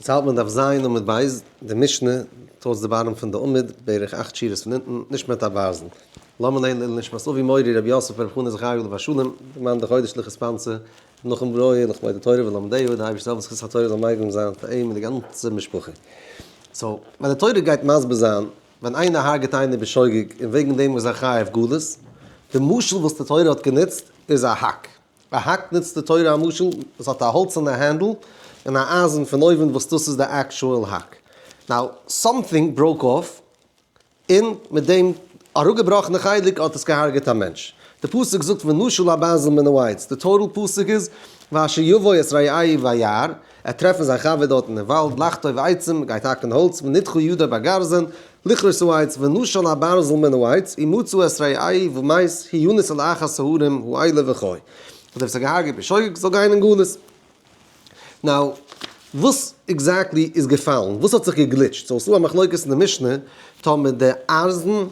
יעצט האלט מען דף ז' עמוד ב', די משנה, towards the bottom פון די עמוד, בערך אכט שורות פון אונטן, נשמת הברזל. לאמיר לערנען לעילוי נשמת אבי מורי רבי יוסף ברב חנא זכרי' עליו השלום, דערמאנט די חודש לכ' ספאנסער, נחום ברויער לכבוד התורה ולומדיה, די אייבערשטער זאל זכות התורה זאל מגלם זיין פאר אים און די גאנצע משפחה. so, ווען די תורה גייט מסביר זיין ווען איינער הרג'ט איינער בשוגג און וועגן דעם איז ער חייב גלות, די משל וואס די תורה האט גענוצט איז א האק. א האק נוצט די תורה א משל, עס האט א האלצערנע handle און א אייזן פון אויבן וואס דאס איז די actual האק. now something broke off און מיט דעם אראפגעבראכענע חלק האט עס געהארגעט א מענטש. די פסוק זאגט ונשל הברזל מן העץ, די total פסוק איז ואשר יבוא את רעהו ביער, ער טרעפן זיין חבר דארטן אין וואלד לחטוב עצים, גייט האקן האלץ, ונדחה ידו בגרזן, לכרות העץ, ונשל הברזל מן העץ, ומצא את רעהו ומת, הוא ינוס אל אחת הערים האלה וחי. און דער וואס האט געהארגעט בשוגג זאל גיין אין גלות. now, וואס exactly איז געפאלן? וואס האט זיך געגליטשט? so ס'דא א מחלוקת אין די משנה, טאמער די אייזן,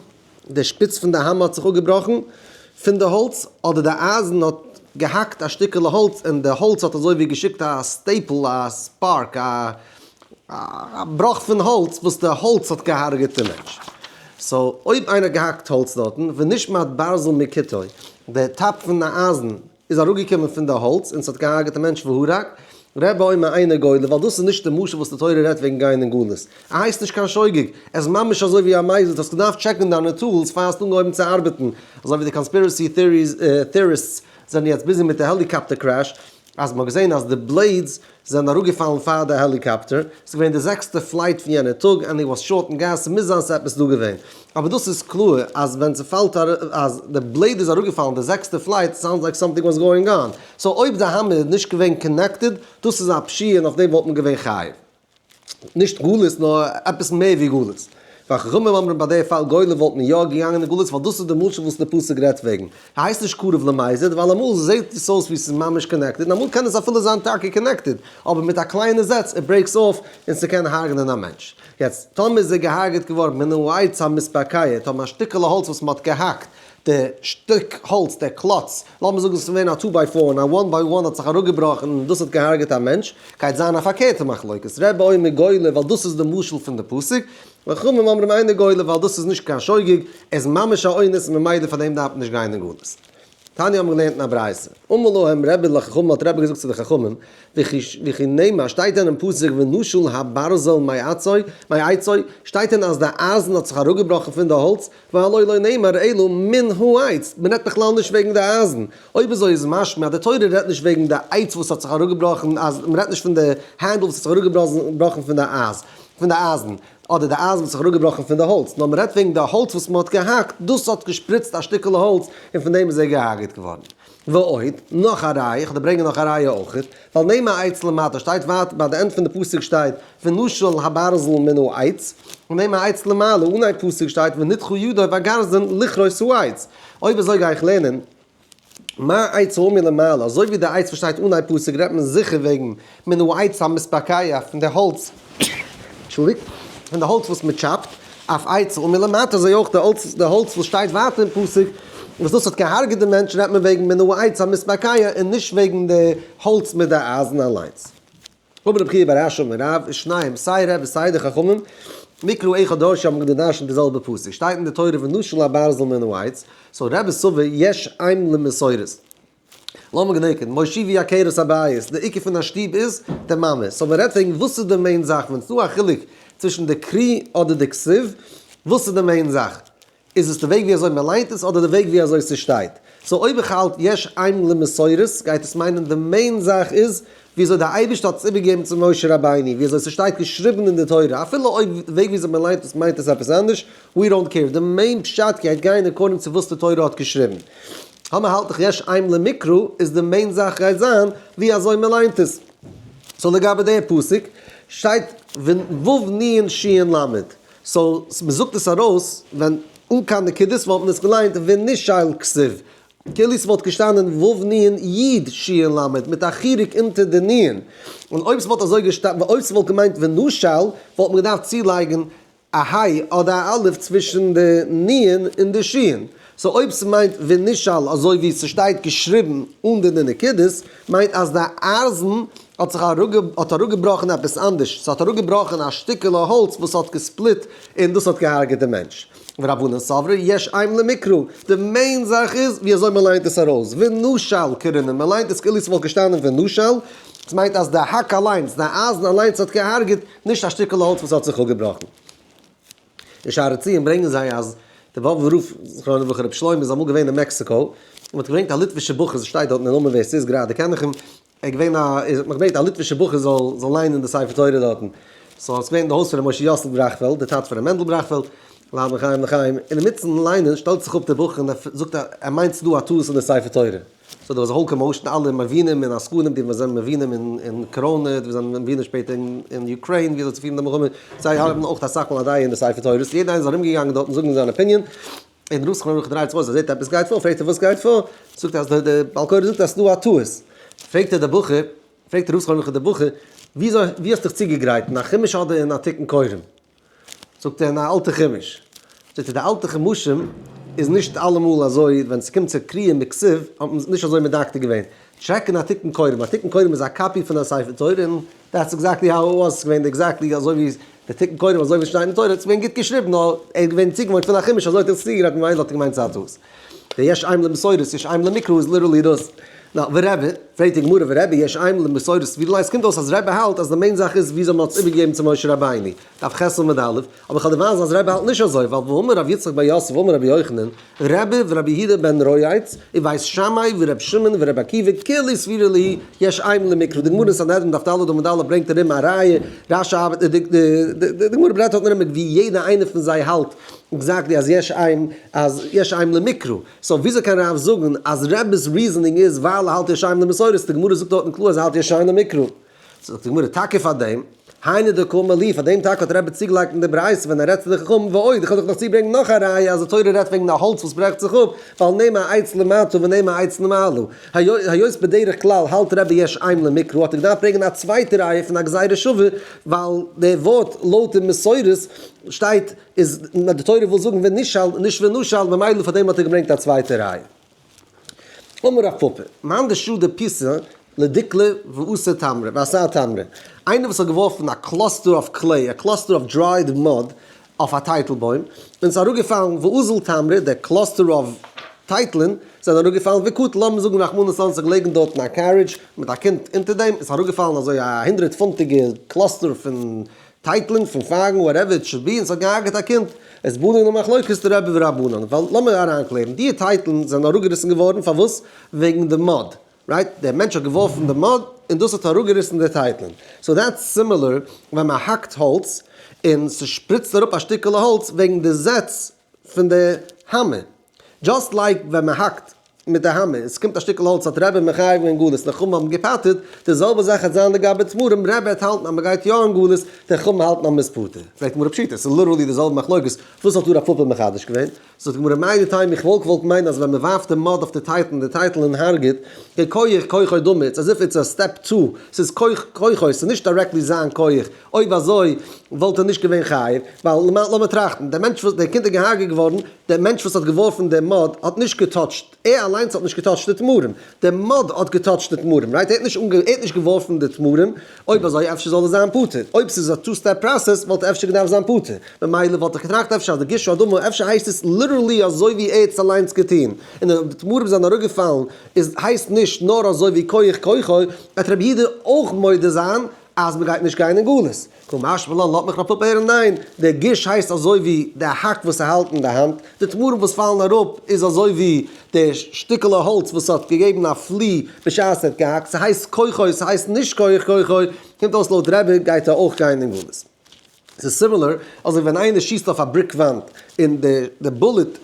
די שפיץ פון די האמער האט זיך אפגעבראכן פון די האלץ, אדער די אייזן האט געהאקט א שטיקעלע האלץ און די האלץ האט אזוי ווי געשיקט א staple, א spark, א בראך פון האלץ וואס די האלץ האט געהארגעט די מענטש. so אויב איינער האט געהאקט האלץ דארטן, ונשמט ברזל מקיטו, די טאפ פון די אייזן איז אראפגעקומען פון די האלץ און ס'האט געהארגעט א מענטש והרג, רבי אומר אינו גולה, ווייל דאס איז נישט די משל וואס די תורה רעדט וועגן גיין אין גלות. ער הייסט נישט קיין שוגג, ער איז ממש אזוי ווי א מזיד, האסט געדארפט טשעקן דיינע tools פאר האסט אנגעהויבן צו ארבעטן, אזוי ווי די conspiracy theorists זענען יעצט busy מיט די helicopter crash, אז מ'האט געזען אז די blades זענען אראפגעפאלן פאר די העליקאפטער, ס'איז געווען די זעקסטע flight פון יענע טאג and he was short אין געז, ס'מוז זיין ס'איז עפעס דא געווען. אבער דאס איז קלאר אז ווען ס'פאלט אז די blade איז אראפגעפאלן די זעקסטע flight sounds like something was going on. so אויב די האמער איז נישט געווען connected, דאס איז א פשיעה און אויף דעם וואלט מען געווען חייב. נישט גלות נאר עפעס מער ווי גלות. וחכמים אומרים ביי די פאל גולה וואלט מען יא געגאנגען אין גלות ווייל דאס איז די משל וואס די פסוק רעדט וועגן. הייסט נישט קרוב למזיד ווייל אמאל זעהט עס אויס ווי ס'איז ממש connected און אמאל קען עס אפילו זיין טאקע connected אבער מיט א קליינע זעץ it breaks off און ס'קען הרג'נען א מענטש. יעצט טאמער איז ער געהארגעט געווארן מן העץ המתבקע טאמער א שטיקעלע האלץ וואס מ'האט געהאקט די שטיק האלץ, דער קלאץ, לאמיר זאגן ס'איז געווען א two by four און א one by one האט זיך אראפגעבראכן און דאס האט געהארגעט א מענטש, גייט זיין א פארקערטע מחלוקת, רבי אומר גולה ווייל דאס איז די משל פון די פסוק, וחכמים אומרים אינו גולה ווייל דאס איז נישט קיין שוגג, ער איז ממש א אונס און ממילא פאר דעם דארף מען נישט גיין אין גלות. תניא האבן געלערנט אין א ברייתא, אמר להם רבי לחכמים האט רבי געזאגט צו די חכמים, וכי נאמר, שטייט דען אין פסוק ונשל הברזל מעצו, מעצו, שטייט דען אז די אייזן האט זיך אראפגעבראכן פון די האלץ, והלא לא נאמר אלא מן העץ, מען רעדט בכלל נישט וועגן די אייזן, אויב אזוי איז משמע אז די תורה רעדט נישט וועגן די עץ וואס האט זיך אראפגעבראכן, אז מען רעדט נישט פון די handle וואס האט זיך אראפגעבראכן פון די אייז, פון די אייזן, אדער די אייזן וואס האט זיך אראפגעבראכן פון די האלץ, נאר מען רעדט וועגן די האלץ וואס מען האט געהאקט, דאס האט געשפריצט א שטיקעלע האלץ און פון דעם איז ער געהארגעט געווארן. ועוד, נאך א ראיה, איך וועל דיר ברענגען נאך א ראיה אויכעט, ווייל נאמר עץ למטה שטייט ווייטער ביי די end פון די פסוק שטייט ונשל הברזל מן העץ, און נאמר עץ למעלה אנהייב פסוק שטייט ונדחה ידו בגרזן לכרות העץ. אויב אזוי גיי איך לערנען מה עץ האמור למעלה, אזוי ווי די עץ וואס שטייט אנהייב פסוק רעדט מען זיכער וועגן מן העץ המתבקע פון די האלץ, אנטשולדיגט, פון די האלץ וואס מען טשאפט, אף עץ האמור למטה אזוי אויך די האלץ די האלץ וואס שטייט ווייטער אין פסוק וואס דאס האט געהארגעט די מענטש רעדט מען וועגן מן העץ המתבקע און נישט וועגן די האלץ מיט די אייזן אליינס. אמר רבי חייא בר אשי אמר רב, ושניהם, סיי רבי סיי די חכמים, מקרא אחד דרשו האבן געדרשנט די זעלבע פסוק, שטייט אין די תורה ונשל הברזל מן העץ, so רבי סבר יש אם למסורת. לאמיר געדענקען, מושיבי עקרת הבית, די עיקר פון א שטוב איז די מאמע, so מען רעדט וועגן וואס איז די main זאך, ווען ס'דא א חילוק צווישן די קרי אדער די כתיב, וואס איז די main זאך? איז עס די וועג ווי אזוי מען ליינט עס אדער די וועג ווי אזוי ס'שטייט? so אויב איך האלט יש אם למסורת גייט עס מיינען די main זאך איז ווי אזוי די אייבערשטער האט עס איבערגעגעבן צו משה רבינו, ווי אזוי ס'שטייט געשריבן אין די תורה, אפילו אויב די וועג ווי אזוי מען ליינט עס מיינט עס עפעס אנדערש, we don't care, די main פשט גייט גיין according צו וואס די תורה האט געשריבן. טאמער האלט איך יש אם למקרא איז די main זאך גייט זיין ווי אזוי מען ליינט עס. so לגבי די פסוק שטייט ו' נ' ש' ל', so מען זאגט עס ארויס ווען אן קיין נקודות וואלט מען עס געליינט ונשל כתיב, כאילו ס'וואלט געשטאנען ו' נ' י' ש' ל' מיט א חיריק אונטער די נ', און אויב ס'וואלט אזוי געשטאנען אויב ס'וואלט געמיינט ונשל וואלט מען געדארפט צולייגן א היי אדער א אלף צווישן די נ' און די ש'. so אויב ס'מיינט ונשל אזוי ווי ס'שטייט געשריבן אן די נקודות, מיינט אז די אייזן האט זיך האט אראפגעבראכן עפעס אנדערש, ס'האט אראפגעבראכן א שטיקעלע האלץ וואס האט גע split און דאס האט געהארגעט די מענטש. ורבנן סברי יש אם למקרא, די main זאך איז ווי אזוי מען ליינט עס ארויס, ונשל קרינן, מען ליינט עס כאילו ס'וואלט געשטאנען ונשל, דאס מיינט אז די האק אליינס, די אייזן אליינס האט געהארגעט, נישט א שטיקעלע האלץ וואס האט זיך אפגעבראכן. אין שערי ציון ברענגען זיי אז דער באבובער רב זכרונו לברכה רבי שלמה איז אמאל געווען אין מעקסיקא, און מ'האט געברענגט א ליטווישע בחור, ס'שטייט דארט אין די נאמען ווער ס'איז, גראדע קען איך אים, ער איז געווען א, האט מען געברענגט א ליטווישע בחור זאל זאל ליינען די ספר תורה דארטן, so ס'איז געווען אין די הויז פון ר' משה יוסל בראכפעלד, די טאטע פון ר' מענדל בראכפעלד, להבן חיים לחיים, אינמיטן ליינען שטעלט זיך אפ דער בחור און ער זאגט ער מיינט ס'איז דא א טעות אין די ספר תורה. so דא was a whole commotion, אלע מבינים און עסקנים, די וואס זענען מבינים אין קאראנע, די וואס זענען מבינים שפעטער אין Ukraine ווי אזוי צו פירן די מלחמה, זיי האבן אויך אסאך מאל א דעה אין די ספר תורות, יעדער איינער איז ארומגעגאנגען דארטן זאגן זיין opinion, און ר' זכרונו לברכה דרייט זיך אויס, ער זעט עפעס גייט פאר, פרעגט ער וואס גייט פאר, זאגט ער אז די בעל קורא זאגט אז ס'דא א טעות, פרעגט ער די בחור, פרעגט ר' זכרונו לברכה די בחור, וויאזוי ווי האסט דיך צוגעגרייט, אין א חומש אדער אין א תיקון קוראים? זאגט ער אין א אלטע חומש. זאגט ער די אלטע חומשים איז נישט אלעמאל אזוי ווען ס'קומט צו קריאה מכתב האט מען נישט אזוי מדקדק געווען. check אין א תיקון קוראים, א תיקון קוראים איז א copy פון א ספר תורה און that's exactly how it was, ס'איז געווען exactly אזוי ווי די תיקון קוראים אזוי ווי ס'שטייט אין תורה, ס'איז געווען גוט געשריבן נאר ער איז געווען צוגעוואוינט פון א חומש אזוי האט ער עס צוגעגרייט ממילא האט ער געמיינט ס'איז א טעות. די יש אם למסורת יש אם למקרא איז literally דאס. נא, ורבי, פרעגט די גמרא ורבי יש אם למסורת סבירא ליה, עס קומט אויס אז רבי האלט אז די main זאך איז וויאזוי מען האט עס איבערגעגעבן צו משה רבינו, דף ח עמוד א', אבער איך וועל דיר ווייזן אז רבי האלט נישט אזוי, ווייל והאמר רבי יצחק בר יוסף אמר רבי יוחנן, רבי ורבי יהודה בן רועץ, ובית שמאי ורבי שמעון ורבי עקיבא כולהו סבירא להו יש אם למקרא, די גמרא אין סנהדרין דף ד עמוד א' ברענגט ארום א ראיה, רש"י די גמרא ברענגט דארט ארום ווי יעדע איינער פון זיי האלט exactly אז יש אם אז יש אם למקרא. so וויאזוי קען רב זאגן אז רבי'ס reasoning איז ווייל ער האלט יש אם למסורת, די גמרא זאגט דארטן קלאר אז ער האלט יש אם למקרא. זאגט די גמרא טאקע פאר דעם, היינו דקאמר להו, פאר דעם טאקע האט רבי צוגעלייגט אין די ברייתא ווען ער רעדט צו די חכמים, ועוד, איך וועל דיך נאך צוברענגען נאך א ראיה אז די תורה רעדט וועגן א האלץ וואס ברעכט זיך אפ, ווייל נאמר עץ למטה ונאמר עץ למעלה. היות בדרך כלל האלט רבי יש אם למקרא האט ער געדארפט ברענגען א צווייטע ראיה פון א גזירה שווה, ווייל די ווארט לויט די מסורת שטייט איז די תורה וויל זאגן ונשל נישט ונשל ממילא פאר דעם האט ער געברענגט א צווייטע ראיה. אמר רב פפא, מאן דשדי פיסא לדיקלא ואתא תמרי ואתא תמרי, איינער וואס האט געווארפן א cluster of clay, א cluster of dried mud, אויף א טייטל בוים, און ס'איז אראפגעפאלן ואזל תמרי, דער cluster of טייטלען זענען אראפגעפאלן וקטל, לאמיר זאגן רחמנא לצלן ס'איז געלעגן דארטן א carriage מיט א קינד אונטער דעם, און ס'איז אראפגעפאלן אזוי א הונדרעט פונטיגע cluster פון טייטלען פון פייגן whatever it should be און ס'האט געהארגעט א קינד, עס באנו למחלוקת רבי ורבנן, ווייל לאמיר אריינקלערן, די טייטלען זענען אראפגעריסן געווארן פארוואס? וועגן די mud, right? דער מענטש האט געווארפן די mud און דאס האט אראפגעריסן די טייטלען, so that's similar ווען מען האקט האלץ און ס'שפריצט אראפ א שטיקעלע האלץ וועגן די זעץ פון די האמער, just like ווען מען האקט מיט די האמער און ס'קומט א שטיקל האלץ האט רבי מחייב געווען גלות און חכמים האבן געפטר'ט, די זעלבע זאך וועט זיין לגבי תמרים, רבי וועט האלטן אז מ'גייט יא אין גלות, די חכמים האלטן אז מ'איז פטור. פרעגט די גמרא פשיטא, ס'איז literally די זעלבע מחלוקת, וואס האט דא רב פפא מחדש געווען? זאגט די גמרא מהו דתימא איך וואלט געוואלט מיינען אז ווען מ'ווארפט די mud אויף די טייטל און די טייטל און הרג'ט, ככח כוחו דמי, it's as if it's a step two, ס'איז כח כוחו, ס'איז נישט directly זיין כח, אויב אזוי וואלט ער נישט געווען חייב, ווייל לאמיר טראכטן, דער מענטש וואס, דער קינד איז געהארגעט געווארן, דער מענטש וואס האט געווארפן דעם mud האט נישט גע touch ט, ער אליינס האט נישט גע touch ט די תמרים, דער mud האט גע touch ט די תמרים, right? ער האט נישט אנגע, ער האט נישט געווארפן די תמרים, אויב אזוי אפשר זאל ער זיין פטור, אויב ס'איז א two step process וואלט ער אפשר געדארפט זיין פטור, ממילא וואלט איך געטראכט אפשר אז די גוש האדמה אפשר הייסט עס literally אזוי ווי ער האט עס אליינס געטון, און די תמרים זענען אראפגעפאלן, איז הייסט נישט נאר אזוי ווי כח כוחו, וועט רבי יהודה אויך מודה זיין אז מ'גייט נישט גיין אין גלות. קא משמע לן לאט מיך רב פפא הערן ניין, דער גוש הייסט אזוי ווי די האק וואס ער האלט אין די האנט, די תמרים וואס פאלן אראפ איז אזוי ווי די שטיקעלע האלץ וואס האט געגעבן א פלי בשעת ער האט געהאקט, ס'הייסט כוחו ס'הייסט נישט כח כוחו, קומט אויס לויט רבי גייט ער אויך גיין אין גלות. ס'איז similar אזוי ווען איינער שיסט אויף א brick וואנט און די bullet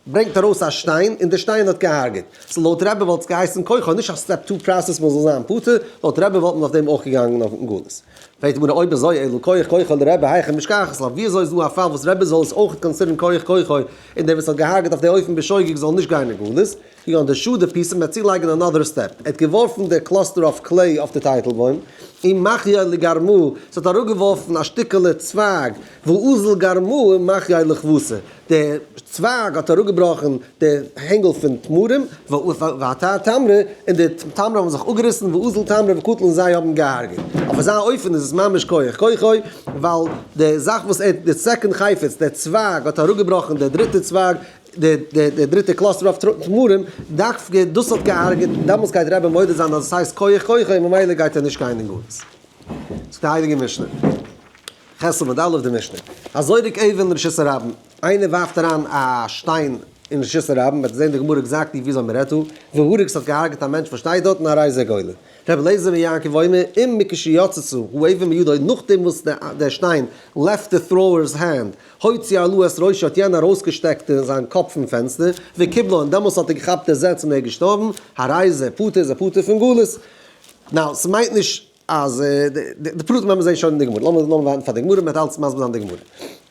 ברענגט ארויס א שטיין און די שטיין האט געהארגעט. so לויט רבי וואלט עס געהייסן כוחו, נישט א step two process מען זאל זיין פטור, לויט רבי וואלט מען אויף דעם אויך געגאנגען אויפן גלות. פרעגט די גמרא אויב אזוי אלא כח כוחו לרבי היכי משכחת לה, ווי אזוי איז דא א פאל וואס רבי זאל עס אויך consider ן כח כוחו און דער וואס האט געהארגעט אויף די אופן בשוגג זאל נישט גיין אין גלות? כגון דשדי פיתא, מ'וועט צולייגן another step, ער האט געווארפן די cluster of clay אויף די טייטלבוים, ומחייה לגרמא, ס'האט אראפגעווארפן א שטיקעלע צווייג, ואזל גרמא ומחייה לכבתא, די צווייג האט אראפגעבראכן די הענגל פון תמרים, ואתער תמרה, און די תמרים האבן זיך אפגעריסן, ואזל תמרה וקטל און זיי האבן געהארגעט. אויף אזא אופן איז עס ממש כח כוחו, ווייל די זאך וואס ער, די second חפץ, די צווייג האט אראפגעבראכן די דריטע צווייג, די דריטע cluster of תמרים, דווקא דאס האט געהארגעט, דעמאלטס גייט רבי מודה זיין אז עס הייסט כח כוחו און ממילא גייט ער נישט גיין אין גלות. זאגט די הייליגע משנה. ח' עמוד א' די משנה. הזורק אבן לרשות הרבים, איינער ווארפט אריין א שטיין אין רשות הרבים, מ'וועט זען די גמרא exactly וויאזוי מ'רעדט דא, והרג ס'האט געהארגעט א מענטש וואס שטייט דארט און הרי זה גולה. רבי אליעזר בן יעקב אומר, אם מכשיצתה האבן מידו נאכדעם וואס דער שטיין left the thrower's hand, הוציא העלאה את ראשו האט יענער ארויסגעשטעקט זיין קאפ פון פענסטער, וקיבלה און דעמאלס האט ער געכאפט די זעץ און ער איז געשטארבן, הרי זה פטור איז ער פטור פון גלות. Now, ס'מיינט נישט אז די פרטים וועלן מיר זען שוין אין די גמרא, לאמיר ווארטן פאר די גמרא, מען וועט אלץ מסביר זיין די גמרא.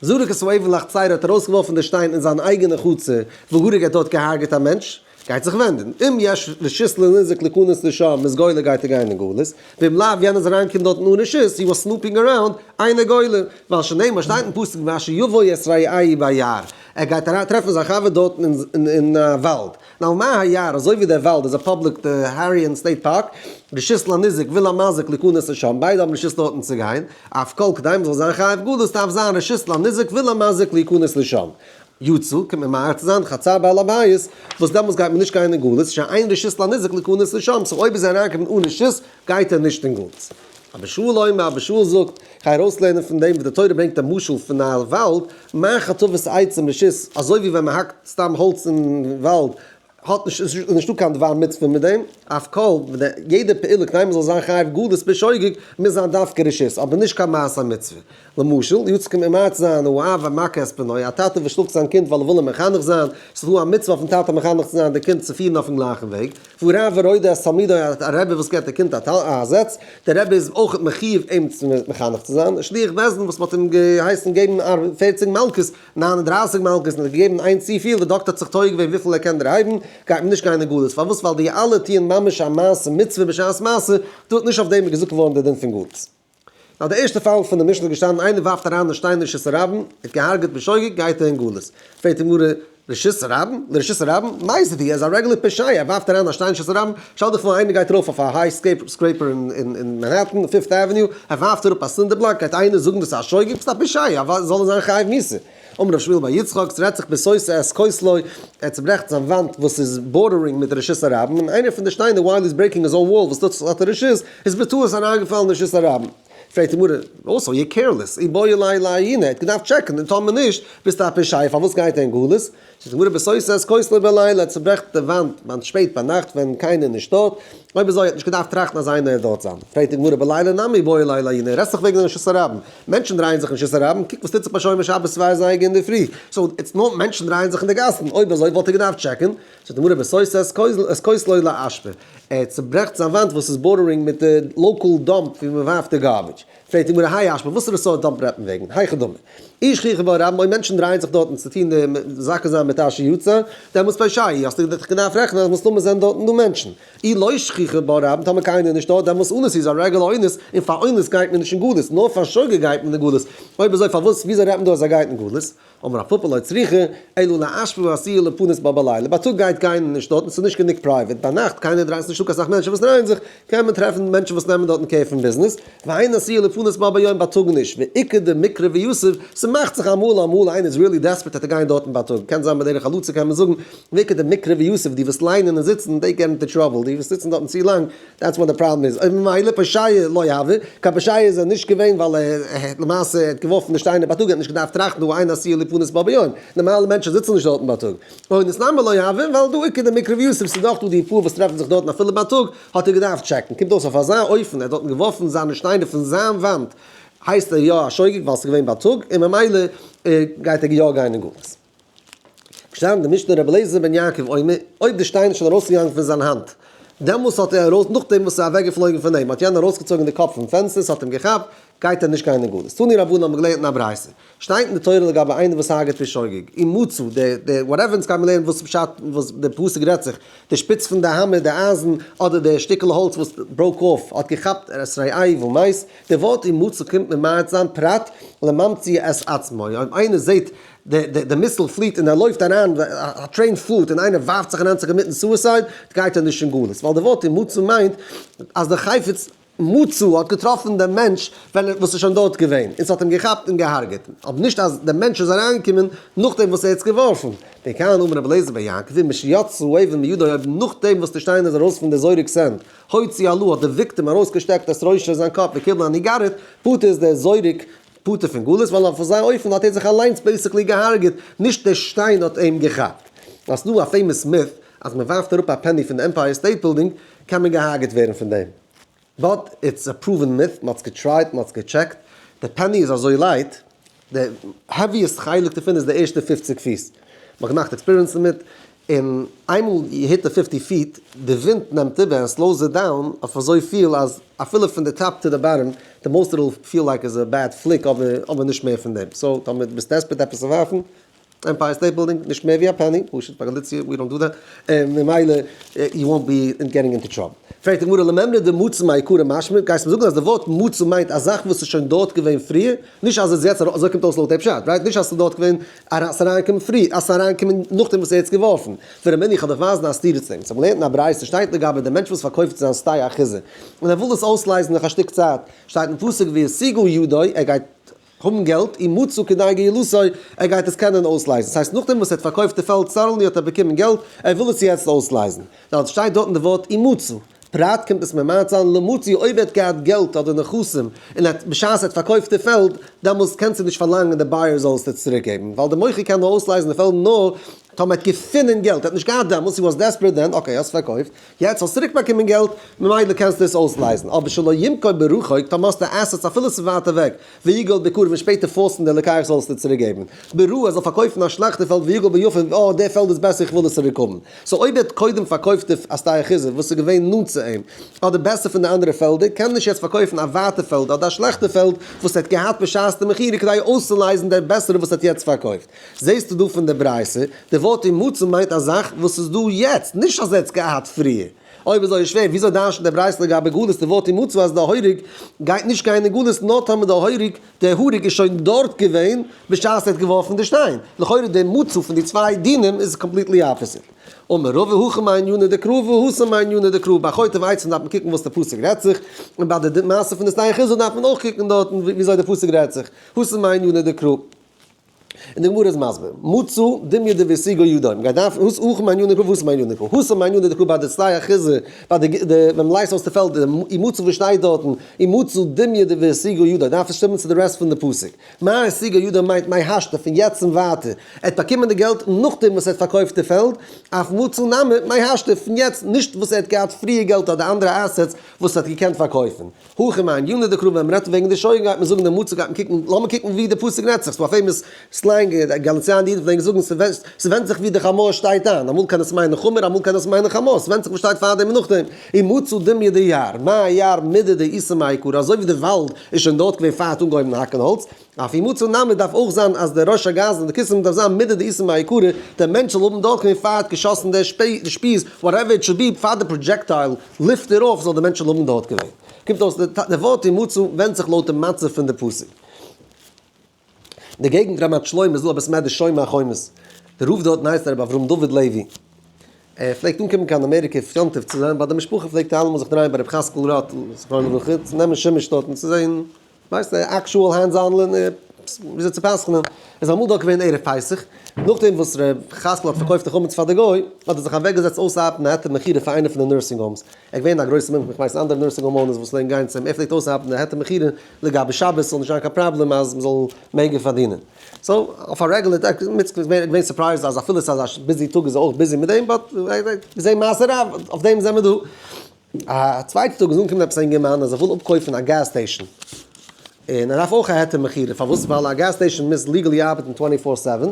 זרק את האבן לחצרו האט ארויסגעווארפן די שטיין אין זיין אייגענע חצר, והרג האט דארט געהארגעט א מענטש, גייט זיך ווענדן, אם יש רשות לניזק להיכנס לשם איז גולה גייט ער גיין אין גלות, ואם לאו יענער איז אריינגעקומען דארטן אן רשות, he was snooping around, אינו גולה, ווייל שנאמר שטייט אין פסוק ואשר יבוא את רעהו ביער, ער גייט אריין טרעפן זיין חבר דארטן אין א וואלד. Now מה היער, אזוי ווי דער וואלד איז א public Harion State Park, רשות לניזק ולמזיק להיכנס לשם, ביידע האבן רשות דארטן צו גיין, אף כל כדי מ'זאל זיין חייב גלות דארף זיין רשות לניזק ולמזיק להיכנס לשם. יצא, קומט מען מעיר צו זיין, חצר בעל הבית, וואס דעמאלטס גייט מען נישט גיין אין גלות, שאין רשות לניזק להיכנס לשם, so אויב איז ער אריינגעקומען אן רשות, גייט ער נישט אין גלות. אבא שאול אומר, אבא שאול זאגט, כ'גיי ארויסלערנען פון דעם וואס די תורה ברענגט א משל פון א וואלד, מה חטבת עצים רשות, אזוי ווי ווען מ'האקט סתם האלץ אין וואלד, האט נישט, איז נישטא קיין דבר מצוה מיט דעם, אף כל, יעדע פעולה כדי מ'זאל זיין חייב גלות בשוגג, מוז זיין דווקא רשות, אבער נישט קיין מעשה מצוה. למשל, יצא ממעט זיין האב המכה את בנו, א טאטע וואס שלאגט זיין קינד ווייל ער וויל אים מחנך זיין, ס'איז דא א מצוה אויפן טאטע מחנך צו זיין די קינד צו פירן אויפן גלייכן וועג, והרב הרודה את תלמידו, א רבי וואס געבט די קינד א זעץ, דער רבי איז אויך מחיוב אים צו מחנך צו זיין, שליח בית דין וואס מ'האט אים געהייסן געבן 40 מלקות, 39 מלקות און ער האט געגעבן איין צופיל, דער דאקטער האט זיך טועה געווען וויפיל ער קען דערהייבן, גייט מען נישט גיין אין גלות, פארוואס? ווייל די אלע טוען ממש א מעשה מצוה בשעת מעשה, דא האט נישט אויף דעם געזאגט געווארן דער דין פון גלות. נאר די ערשטע פאל פון די משנה איז געשטאנען איינער ווארפט אריין די שטיין אין רשות הרבים, האט געהארגעט בשוגג, גייט ער אין גלות. פרעגט די גמרא, רשות הרבים? לרשות הרבים? מאי זה ער איז א רעגולער פושע, ער ווארפט אריין א שטיין אין רשות הרבים, שטעל דיך פאר איינער גייט ארויף אויף א high skyscraper אין מאנהעטן, Fifth Avenue, ער ווארפט אראפ א cinder block, גייט איינער זאגן דאס איז א שוגג? ביסט א פושע, זאל ער זיין חייב מיתה. אמר רב שמואל בר יצחק, ס'רעדט זיך בסותה את כותלו, ער צוברעכט זיין וואנט וואס איז bordering מיט רשות הרבים, און איינער פון די שטיינער while he's breaking his own wall וואס דאס האט א רשות, איז בטעות אריינגעפאלן אין רשות הרבים. פרעגט די גמרא, also you're careless, איבעי ליה לעיוני, ער האט געדארפט טשעקן, און טאמער נישט, ביסטו א פושע, פארוואס גייט ער אין גלות? זאגט די גמרא, בסותה את כותלו בלילה, ער צוברעכט די וואנט ביים שפעט ביינאכט ווען קיינער איז נישט דארט, אויב אזוי האט נישט געדארפט טראכטן אז איינער וועט דארט זיין. פרעגט די גמרא, בלילה נמי איבעי ליה לעיוני, רעדסט דאך וועגן רשות הרבים, מענטשן דרייען זיך אין רשות הרבים, קוק וואס טוט זיך ביי שומר שבת 2 אזייגער אינדערפרי, so it's not מענטשן דרייען זיך אין די גאסן, אויב אזוי וואלט ער געדארפט טשעקן, זאגט די גמרא בסותה את כותלו לאשפה, ער צוברעכט זיין וואנט וואס איז bordering מיט די local dump ווי מען ווארפט די garbage, פרעגט די גמרא האי אשפה וואסערע סארט dump רעדט מען וועגן, היכי דמי, אי שכיחי ביה רבים אויב מענטשן דרייען זיך דארטן צו טון די מזכה זיין מיט אשר יצר, דעמאלטס פושע, האסטו דיך געדארפט רעכענען אז מסתמא זענען דארטן דא מענטשן. אי לא שכיחי ביה רבים, טאמער קיינער איז נישט דארט, דעמאלטס אונס איז א רעגולער אונס, און פאר אונס גייט מען נישט אין גלות, נאר פאר שוגג גייט מען אין גלות. אויב אזוי פארוואס, וויאזוי רעדט מען דא אז ער גייט אין גלות? אמר רב פפא לא צריכא, אלא לאשפה העשויה ליפנות בה בלילה, בייטאג גייט קיינער נישט דארט און ס'איז נישט גענוג private, ביינאכט קיינער דרייט זיך נישטא קיין סאך מענטשן וואס דרייען זיך, קען מען טרעפן מענטשן וואס נעמען דארטן care פון ביזנעס, ואין עשויה ליפנות בה ביום בייטאג נישט, ואיכא דמקרי ויתיב, ס'מאכט זיך אמאל אמאל איינער איז really desperate וועט ער גיין דארטן בייטאג, קען זיין בדרך הלצה קען מען זאגן, ואיכא דמקרי ויתיב, די וואס ליינען און זיצן, they get into trouble, די וואס זיצן דארטן צו לאנג, that's what the problem איז, אויב ממילא פושע לא הוי, קיין פושע איז ער נישט געווען ווייל ער האט למעשה ער האט געווארפן די שטיינער בייטאג, ער האט נישט געדארפט טראכטן דהא אין עשויה ליפנות בה ביום, נארמאלע מענטשן זיצן נישט דארטן בייטאג. אונס נמי לא הוי, ווייל דהא איכא דמקרי ויתיב, ס'איז דאך דא די פאר וואס טרעפן זיך דארטן אפילו בייטאג, האט ער געדארפט טשעקן, קומט אויס אויף אזא אופן ער האט דארטן געווארפן זיינע שטיינער פון זיין וואנט, הייסט ער יא א שוגג ווייל ס'איז געווען בייטאג, און ממילא גייט ער יא גיין אין גלות. געשטאנען די משנה רבי אליעזר בן יעקב אומר, אויב די שטיין איז שוין ארויסגעגאנגען פון זיין האנט, דעמאלס האט ער ארויס, נאכדעם וואס ס'איז אוועקגעפלויגן פון אים, האט יענער ארויסגעצויגן די קאפ פון פענסטער, ס'האט אים געכאפט, גייט ער נישט גיין אין גלות. תנו רבנן האבן געלערנט אין א ברייתא, שטייט אין די תורה לגבי איינער וואס הרג'עט בשוגג, ומצא, די די whatever אונז גיימיר לערנען וואס פשט וואס די פסוק רעדט זיך, די שפיץ פון די האמער, די אייזן, אדער די שטיקל האלץ וואס broke off האט געכאפט את רעהו ומת, די ווארט ומצא קומט ממעט זיין פרט לממציא את עצמו, אויב איינער זעט די די די missile פליט און ער לויפט אריין, א train פארט און איינער ווארפט זיך אריין צו commit ן suicide, גייט ער נישט אין גלות, ווייל די ווארט ומצא מיינט אז די חפץ מצא האט געטראפן דעם מענטש ווען וואס איז שוין דארט געווען, און ס'האט אים געכאפט און געהארגעט, אבער נישט אז דער מענטש איז אריינגעקומען נאכדעם וואס ער האט עס געווארפן. וכאן אמר רבי אליעזר בן יעקב, ומשיצאה האבן מידו אויב נאכדעם וואס די שטיין איז ארויס פון די זורק'ס הענט, הוציא עלה האט די victim ארויסגעשטעקט את ראשו זיין קאפ וקיבל הניגרת, פטור איז דער זורק פטור פון גלות, ווייל אויף אזא אופן האט ער זיך אליינס basically געהארגעט, נישט דער שטיין האט אים געכאפט. ווייל ס'דא א famous myth אז מ'ווארפט אראפ א penny פון די Empire State Building קען מען געהארגעט ווערן פון דעם. But it's a proven myth, מ'האט עס גע try ט, מ'האט עס גע check ט, די penny איז אזוי light, די heaviest חלק דערפון איז די ערשטע 50 פיס, מ'האט געמאכט experiments דערמיט, און איינמאל you hit די 50 feet, די ווינט נעמט איבער און slows it down אויף אזויפיל אז אפילו פון די top to די bottom, די most it will feel like איז א bad flick אבער נישט מער פון דעם, so טאמער דו ביסט desperate עפעס צו ווארפן, Empire State Building, נישט מער ווי א penny, פשוט פאר גאליציע, we don't do that, און ממילא you won't be getting into trouble. פרעגט די גמרא למימרא דמצא מעיקרא משמע, גייסט מיר זאגן אז די ווארט מצא מיינט א זאך וואס איז שוין דארט געווען פריער, נישט אז עס איז יעצט ארויס, אזוי קומט אויס לויט די פשט, right? נישט אז עס איז דארט געווען, אז עס איז אריינגעקומען פריער, אז עס איז אריינגעקומען נאכדעם וואס ער האט עס געווארפן. ורמינהו איך וועל דיך ווייזן א סתירה צו דעם. אונז האבן געלערנט אין א ברייתא שטייט לגבי די מענטש וואס פארקויפט זיין שדה אחוזה, און ער וויל עס אויסלייזן נאך א שטיק צייט, שטייט אין פסוק והשיגה ידו, ער גייט האבן געלט, ומצא כדי גאולתו, ער גייט עס קענען אויסלייזן. ס'הייסט נאכדעם וואס ער האט פארקויפט די פעלד suddenly האט ער באקומען געלט, ער וויל עס יעצט אויסלייזן. דארט שטייט דארטן די ווארט ומצא. פרט קומט עס ממעט זיין למצוי אויב ער האט געהאט געלט אדער נכסים און ער האט בשעת ער האט פארקויפט די פעלד, דעמאלס קענסטו נישט פארלאנגען די buyer זאל עס דיר צוריק געבן, ווייל די מוכר קען נאר אויסלייזן די פעלד נאר טאמער ער האט געפונען געלט, ער האט נישט געהאט דעמאלס, he was desperate then, okay האסט פארקויפט, יעצט האסט צוריק באקומען געלט, ממילא קענסטו עס אויסלייזן, אבער שלא ימכור ברחוק, טאמער האסטו assets אפילו ס'איז ווייט אוועק, ויגאל בקרוב און שפעטער force ן דער לוקח זאל עס דיר צוריק געבן, ברעה ער זאל פארקויפן א שלעכטע פעלד ויגאל ביפה, אה דער פעלד איז בעסער איך וויל עס צוריק האבן. So אויב ער האט קודם פארקויפט די שדה אחוזה וואס איז געווען נאנט צו אים, אדער בעסער פון די אנדערע פעלדער, קען ער נישט יעצט פארקויפן א ווייטע פעלד אדער א שלעכטע פעלד וואס ער האט געהאט בשעת די מכירה כדי אויסצולייזן דער בעסערע וואס ער האט יעצט פארקויפט. זעסטו דא פון די ברייתא, די ווארט ומצא מיינט א זאך וואס איז דא יעצט, נישט אז ער האט עס געהאט פריער. אויב אזוי איז שווער, וויאזוי דרש'נט די ברייתא לגבי גלות די ווארט ומצא אז די הורג גייט נישט גיין אין גלות נאר טאמער די הורג, דער הורג איז שוין דארט געווען בשעת ער האט געווארפן די שטיין. לכאורה די מצא פון די צוויי דינים איז completely opposite. אמר רבא הכא מענינא דקרא והתם מענינא דקרא, ביי חוטב עצים דארף מען קוקן וואס די פסוק רעדט זיך, און ביי די מעשה פון די שדה אחוזה דארף מען אויך קוקן דארטן וויאזוי די פסוק רעדט זיך, התם מענינא דקרא. און די גמרא איז מסביר, מצא דומיא דהשיגה ידו, מ'גייט דארפן, התם הכא מענינא דקרא והתם מענינא דקרא, התם מענינא דקרא ביי די שדה אחוזה, ביי די ווען מ'לייזט אויס די פעלד, ומצא וואס שטייט דארטן, ומצא דומיא דהשיגה ידו, דארף עס שטימען צו די rest פון די פסוק. מאי השיגה ידו מיינט מאי השתא, פון יעצט און ווייטער, ער האט באקומען די געלט נאכדעם וואס ער האט פארקויפט די פעלד, אף מצא נמי מאי השתא, פון יעצט, נישט וואס ער האט געהאט פריער געלט אדער אנדערע assets וואס ער האט געקענט פארקויפן. הכא מענינא דקרא ווען מ'רעדט וועגן די שוגג גייט מען זאגן די מצא גייט מען קוקן לאמיר קוקן ווי די פסוק רעדט זיך ס'דא א famous slang די גאליציאנער אידן פלעגן זאגן ס'ווענדט זיך ווי די חמור שטייט איין אמאל קען עס מיינען חמור אמאל קען עס מיינען חמור ס'ווענדט זיך וואס שטייט פארדעם און נאכדעם ומצא דומיא דיער מה יער מידי דאיתיה מעיקרא אזוי ווי די וואלד איז שוין דארט געווען פאר האט אנגעהויבן האקן האלץ אף ומצא נמי דארף אויך זיין אז דער ראש הגזלן און די קיסם דארף זיין מידי דאיתיה מעיקרא, דער מענטש זאל האבן דארט געווען פאר האט געשאסן דער שפיז, whatever it should be, פאר די projectile לופט ארויף זאל דער מענטש האבן דארט געווען. קומט אויס די ווארט ומצא ווענדט זיך לויט די מצב פון די פסוק. די געגנט רמת שלמה איז דא א בית מדרש שומר החומות, די רב דארטן הייסט הרב אברהם דוד לעווי, ער פלעגט אנקומען קיין אמעריקע אויף יום טוב צו זיין ביי די משפחה פלעגט ער אלעמאל זיך דרייען ביי רבי חזקאל ראטה זכרונו לברכה צו נעמען שימוש דארטן צו זען ווייסט די actual hands on וויאזוי צו פסק'נען, איז אמאל דארט געווען ערב פסח, נאכדעם וואס ר' חזקאל האט פארקויפט די חמץ פאר די גוי, האט ער זיך אוועקגעזעצט אויסארבעטן א היתר מכירה פאר איינע פון די nursing homes, ער איז געווען א גרויסע מומחה, איך ווייס אנדערע nursing home owners וואס פלעגן גיין צו אים, ער פלעגט אויסארבעטן די היתר מכירה לגבי שבת ס'זאל נישט זיין קיין פראבלעם אז מ'זאל מעגן פארדינען. So אויף א רעגולער טאג איז מען געווען surprised אז אפילו ס'איז אזא busy טאג איז ער אויך busy מיט דעם, but געזען מעשה רב, אויף דעם זעמער דא. א צווייטע טאג איז אנגעקומען עפעס א אינגערמאן אז ער וויל אפקויפן א gas station, און ער דארף אויך א היתר מכירה, פארוואס? ווייל א gas station מוז legally ארבעטן 24/7,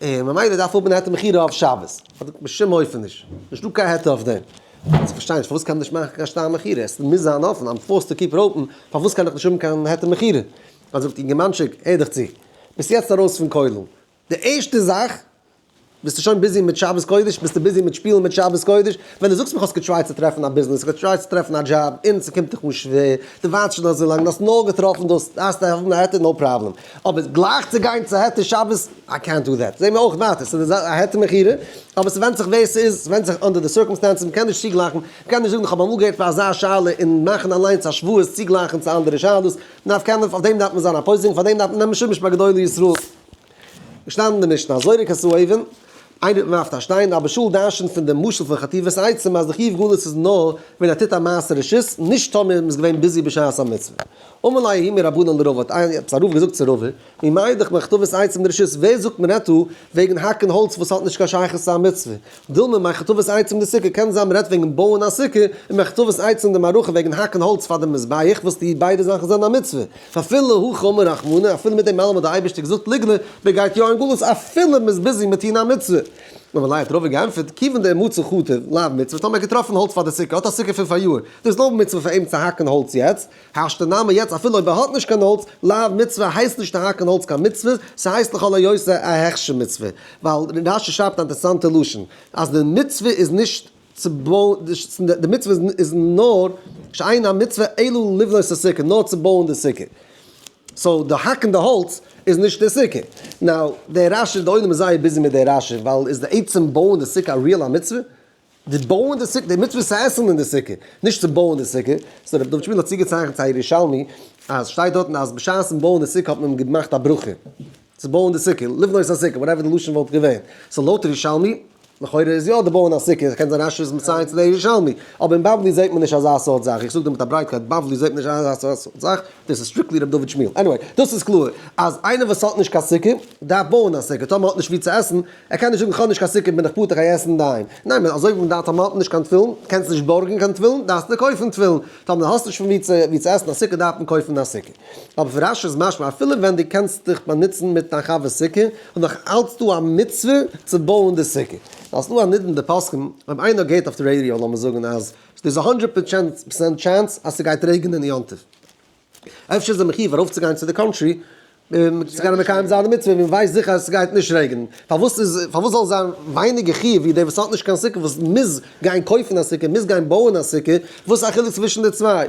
און ממילא דארף האבן א היתר מכירה אויף שבת. האט ער בשום אופן נישט, נישטא קיין היתר אויף דעם. איך פארשטיי נישט, פארוואס קען מען נישט מאכן קיין שטר מכירה? עס מוז זיין אפן, I'm forced to keep it open, פארוואס קען איך נישט האבן קיין היתר מכירה? אז זאגט אינגערמאנטשיק, הער דיך צו, ביסט יעצט ארויס פון כולל, די ערשטע זאך ביסטו שוין busy מיט שבת קודש? ביסטו busy מיט שפילן מיט שבת קודש? ווען דו זאגסט מיך האסט גע try ט צו טרעפן א ביזנעס, גע try ט צו טרעפן א דזשאב, און ס'קומט דיך אן שווער, דו ווארטסט שוין אזוי לאנג, דו האסט נאר געטראפן דאס, דארפסט האבן א היתר, no problem. אבער גלייך צו גיין צו היתר שבת, איי קענט דו דעט. זעהן מיר אויך ווייטער, ס'איז א היתר מכירה, אבער ס'ווענדט זיך ווער ס'איז, ס'ווענדט זיך under די circumstances, מ'קען נישט צוגלייכן, מ'קען נישט זאגן איך האב אמאל געהערט פאר אזא שאלה און מאכן אליינס השוואות צוגלייכן צו אנדערע שאלות, מ'דארף קענען, אויף דעם דארף מען זיין א פוסק, פאר דעם דארף מען נעמען שימוש ביי גדולי ישראל. געשטאנען אין די משנה, הזורק את האבן, איינער ווארפט א שטיין, אבא שאול דרשנ'ט פון דעם משל פון חטיבת עצים אז די חיוב גלות איז נאר ווען ער טוט א מעשה רשות, נישט טאמער מ'איז געווען busy בשעת המצוה. אמר ליה ההוא מרבנן לרבא, האט עפעס א רב געזאגט צו רבא, ממאי דך מחטבת עצים דרשות, ווער זאגט מ'רעדט דא וועגן האקן האלץ וואס האט נישט קיין שייכות צו א מצוה? דילמא מחטבת עצים דסוכה, קען זיין מ'רעדט וועגן בויען א סוכה, און מחטבת עצים דמערכה וועגן האקן האלץ פאר די מזבח, וואס די ביידע זאכן זענען א מצוה. ואפילו הכי אמר רחמנא, אפילו מיט דעם אלעם האט דער אייבערשטער געזאגט ליגלה, מען גייט יא אין גלות אפילו מען איז busy מיט טון א מצוה. אמר ליה האט רבא געענטפערט, כיוון דאימצי חטב, לאו מצוה, טאמער ער האט געטראפן האלץ פאר די סוכה, האט א סוכה פון פאריאר, דאס איז לא מצוה פאר אים צו האקן האלץ יעצט, השתא נמי יעצט אפילו אויב ער האט נישט קיין האלץ, לאו מצוה הייסט נישט האקן האלץ קיין מצוה, ס'הייסט לכל היותר א הכשר מצוה, ווייל רשי שרייבט א אינטערעסאנטע לשון, אז די מצוה איז נישט צו בויען, די מצוה איז נאר שאין המצוה אלא לבנות הסוכה, נאר צו בויען די סוכה. so די האקן די האלץ איז נישט די סוכה. now, די רשי, די עולם איז זייער busy מיט די רשי, ווייל איז די עצם בויען די סוכה א real א מצוה? די בויען די סוכה, די מצוה איז צו עסן אין די סוכה, נישט צו בויען די סוכה. so רבי דוד שמיל האט צוגעצייכנט צו א ירושלמי, אז שטייט דארטן אז בשעת'ן בויען די סוכה האט מען געמאכט א ברכה. צו בויען די סוכה, לבנות הסוכה, whatever די לשון וואלט געווען. so לויט ירושלמי, לכאורה איז יא די בויען א סוכה, קען זיין רשי איז מציין צו די ירושלמי, אבער אין בבלי זעט מען נישט אזא סארט זאך, איך זאג דיר מיט א ברייטקייט, בבלי זעט מען נישט אזא סארט זאך, דאס איז strictly ר' דוד שמיל. anyway, דאס איז קלאר אז איינער וואס האט נישט קיין סוכה, דארף בויען א סוכה, טאמער האט נישט ווי צו עסן, ער קען נישט זאגן כ'האב נישט קיין סוכה בין איך פטור כ'גיי עסן אינדערהיים. ניין, אזוי ווי מען דארף טאמער האט מען נישט קיין תפילין, קענסט נישט בארגן קיין תפילין, דארפסטו קויפן תפילין, טאמער האסט נישט פון ווי צו עסן א סוכה דארף מען קויפן א סוכה. אבער פון רשי איז משמע אפילו ווען דו קענסט דיך באנוצן מיט דיין חבר'ס סוכה, איז נאך אלץ דא א מצוה צו בויען די סוכה. ווייל ס'דא א נידון די פוסקים, אויב איינער געהערט אויף די ראדיא לאמיר זאגן אז ס'איז א הונדרעט פראצענט chance אז ס'גייט רעגענען יום טוב, אפשר איז ער מחיוב ארויפצוגיין צו די country צו קענען מקיים זיין די מצוה ווען מ'ווייסט זיכער אז ס'גייט נישט רעגענען. פארוואס איז פארוואס זאל זיין ווייניגער חיוב ווי דער וואס האט נישט קיין סוכה וואס מוז גיין קויפן א סוכה, מוז גיין בויען א סוכה, וואס איז א חילוק צווישן די צוויי?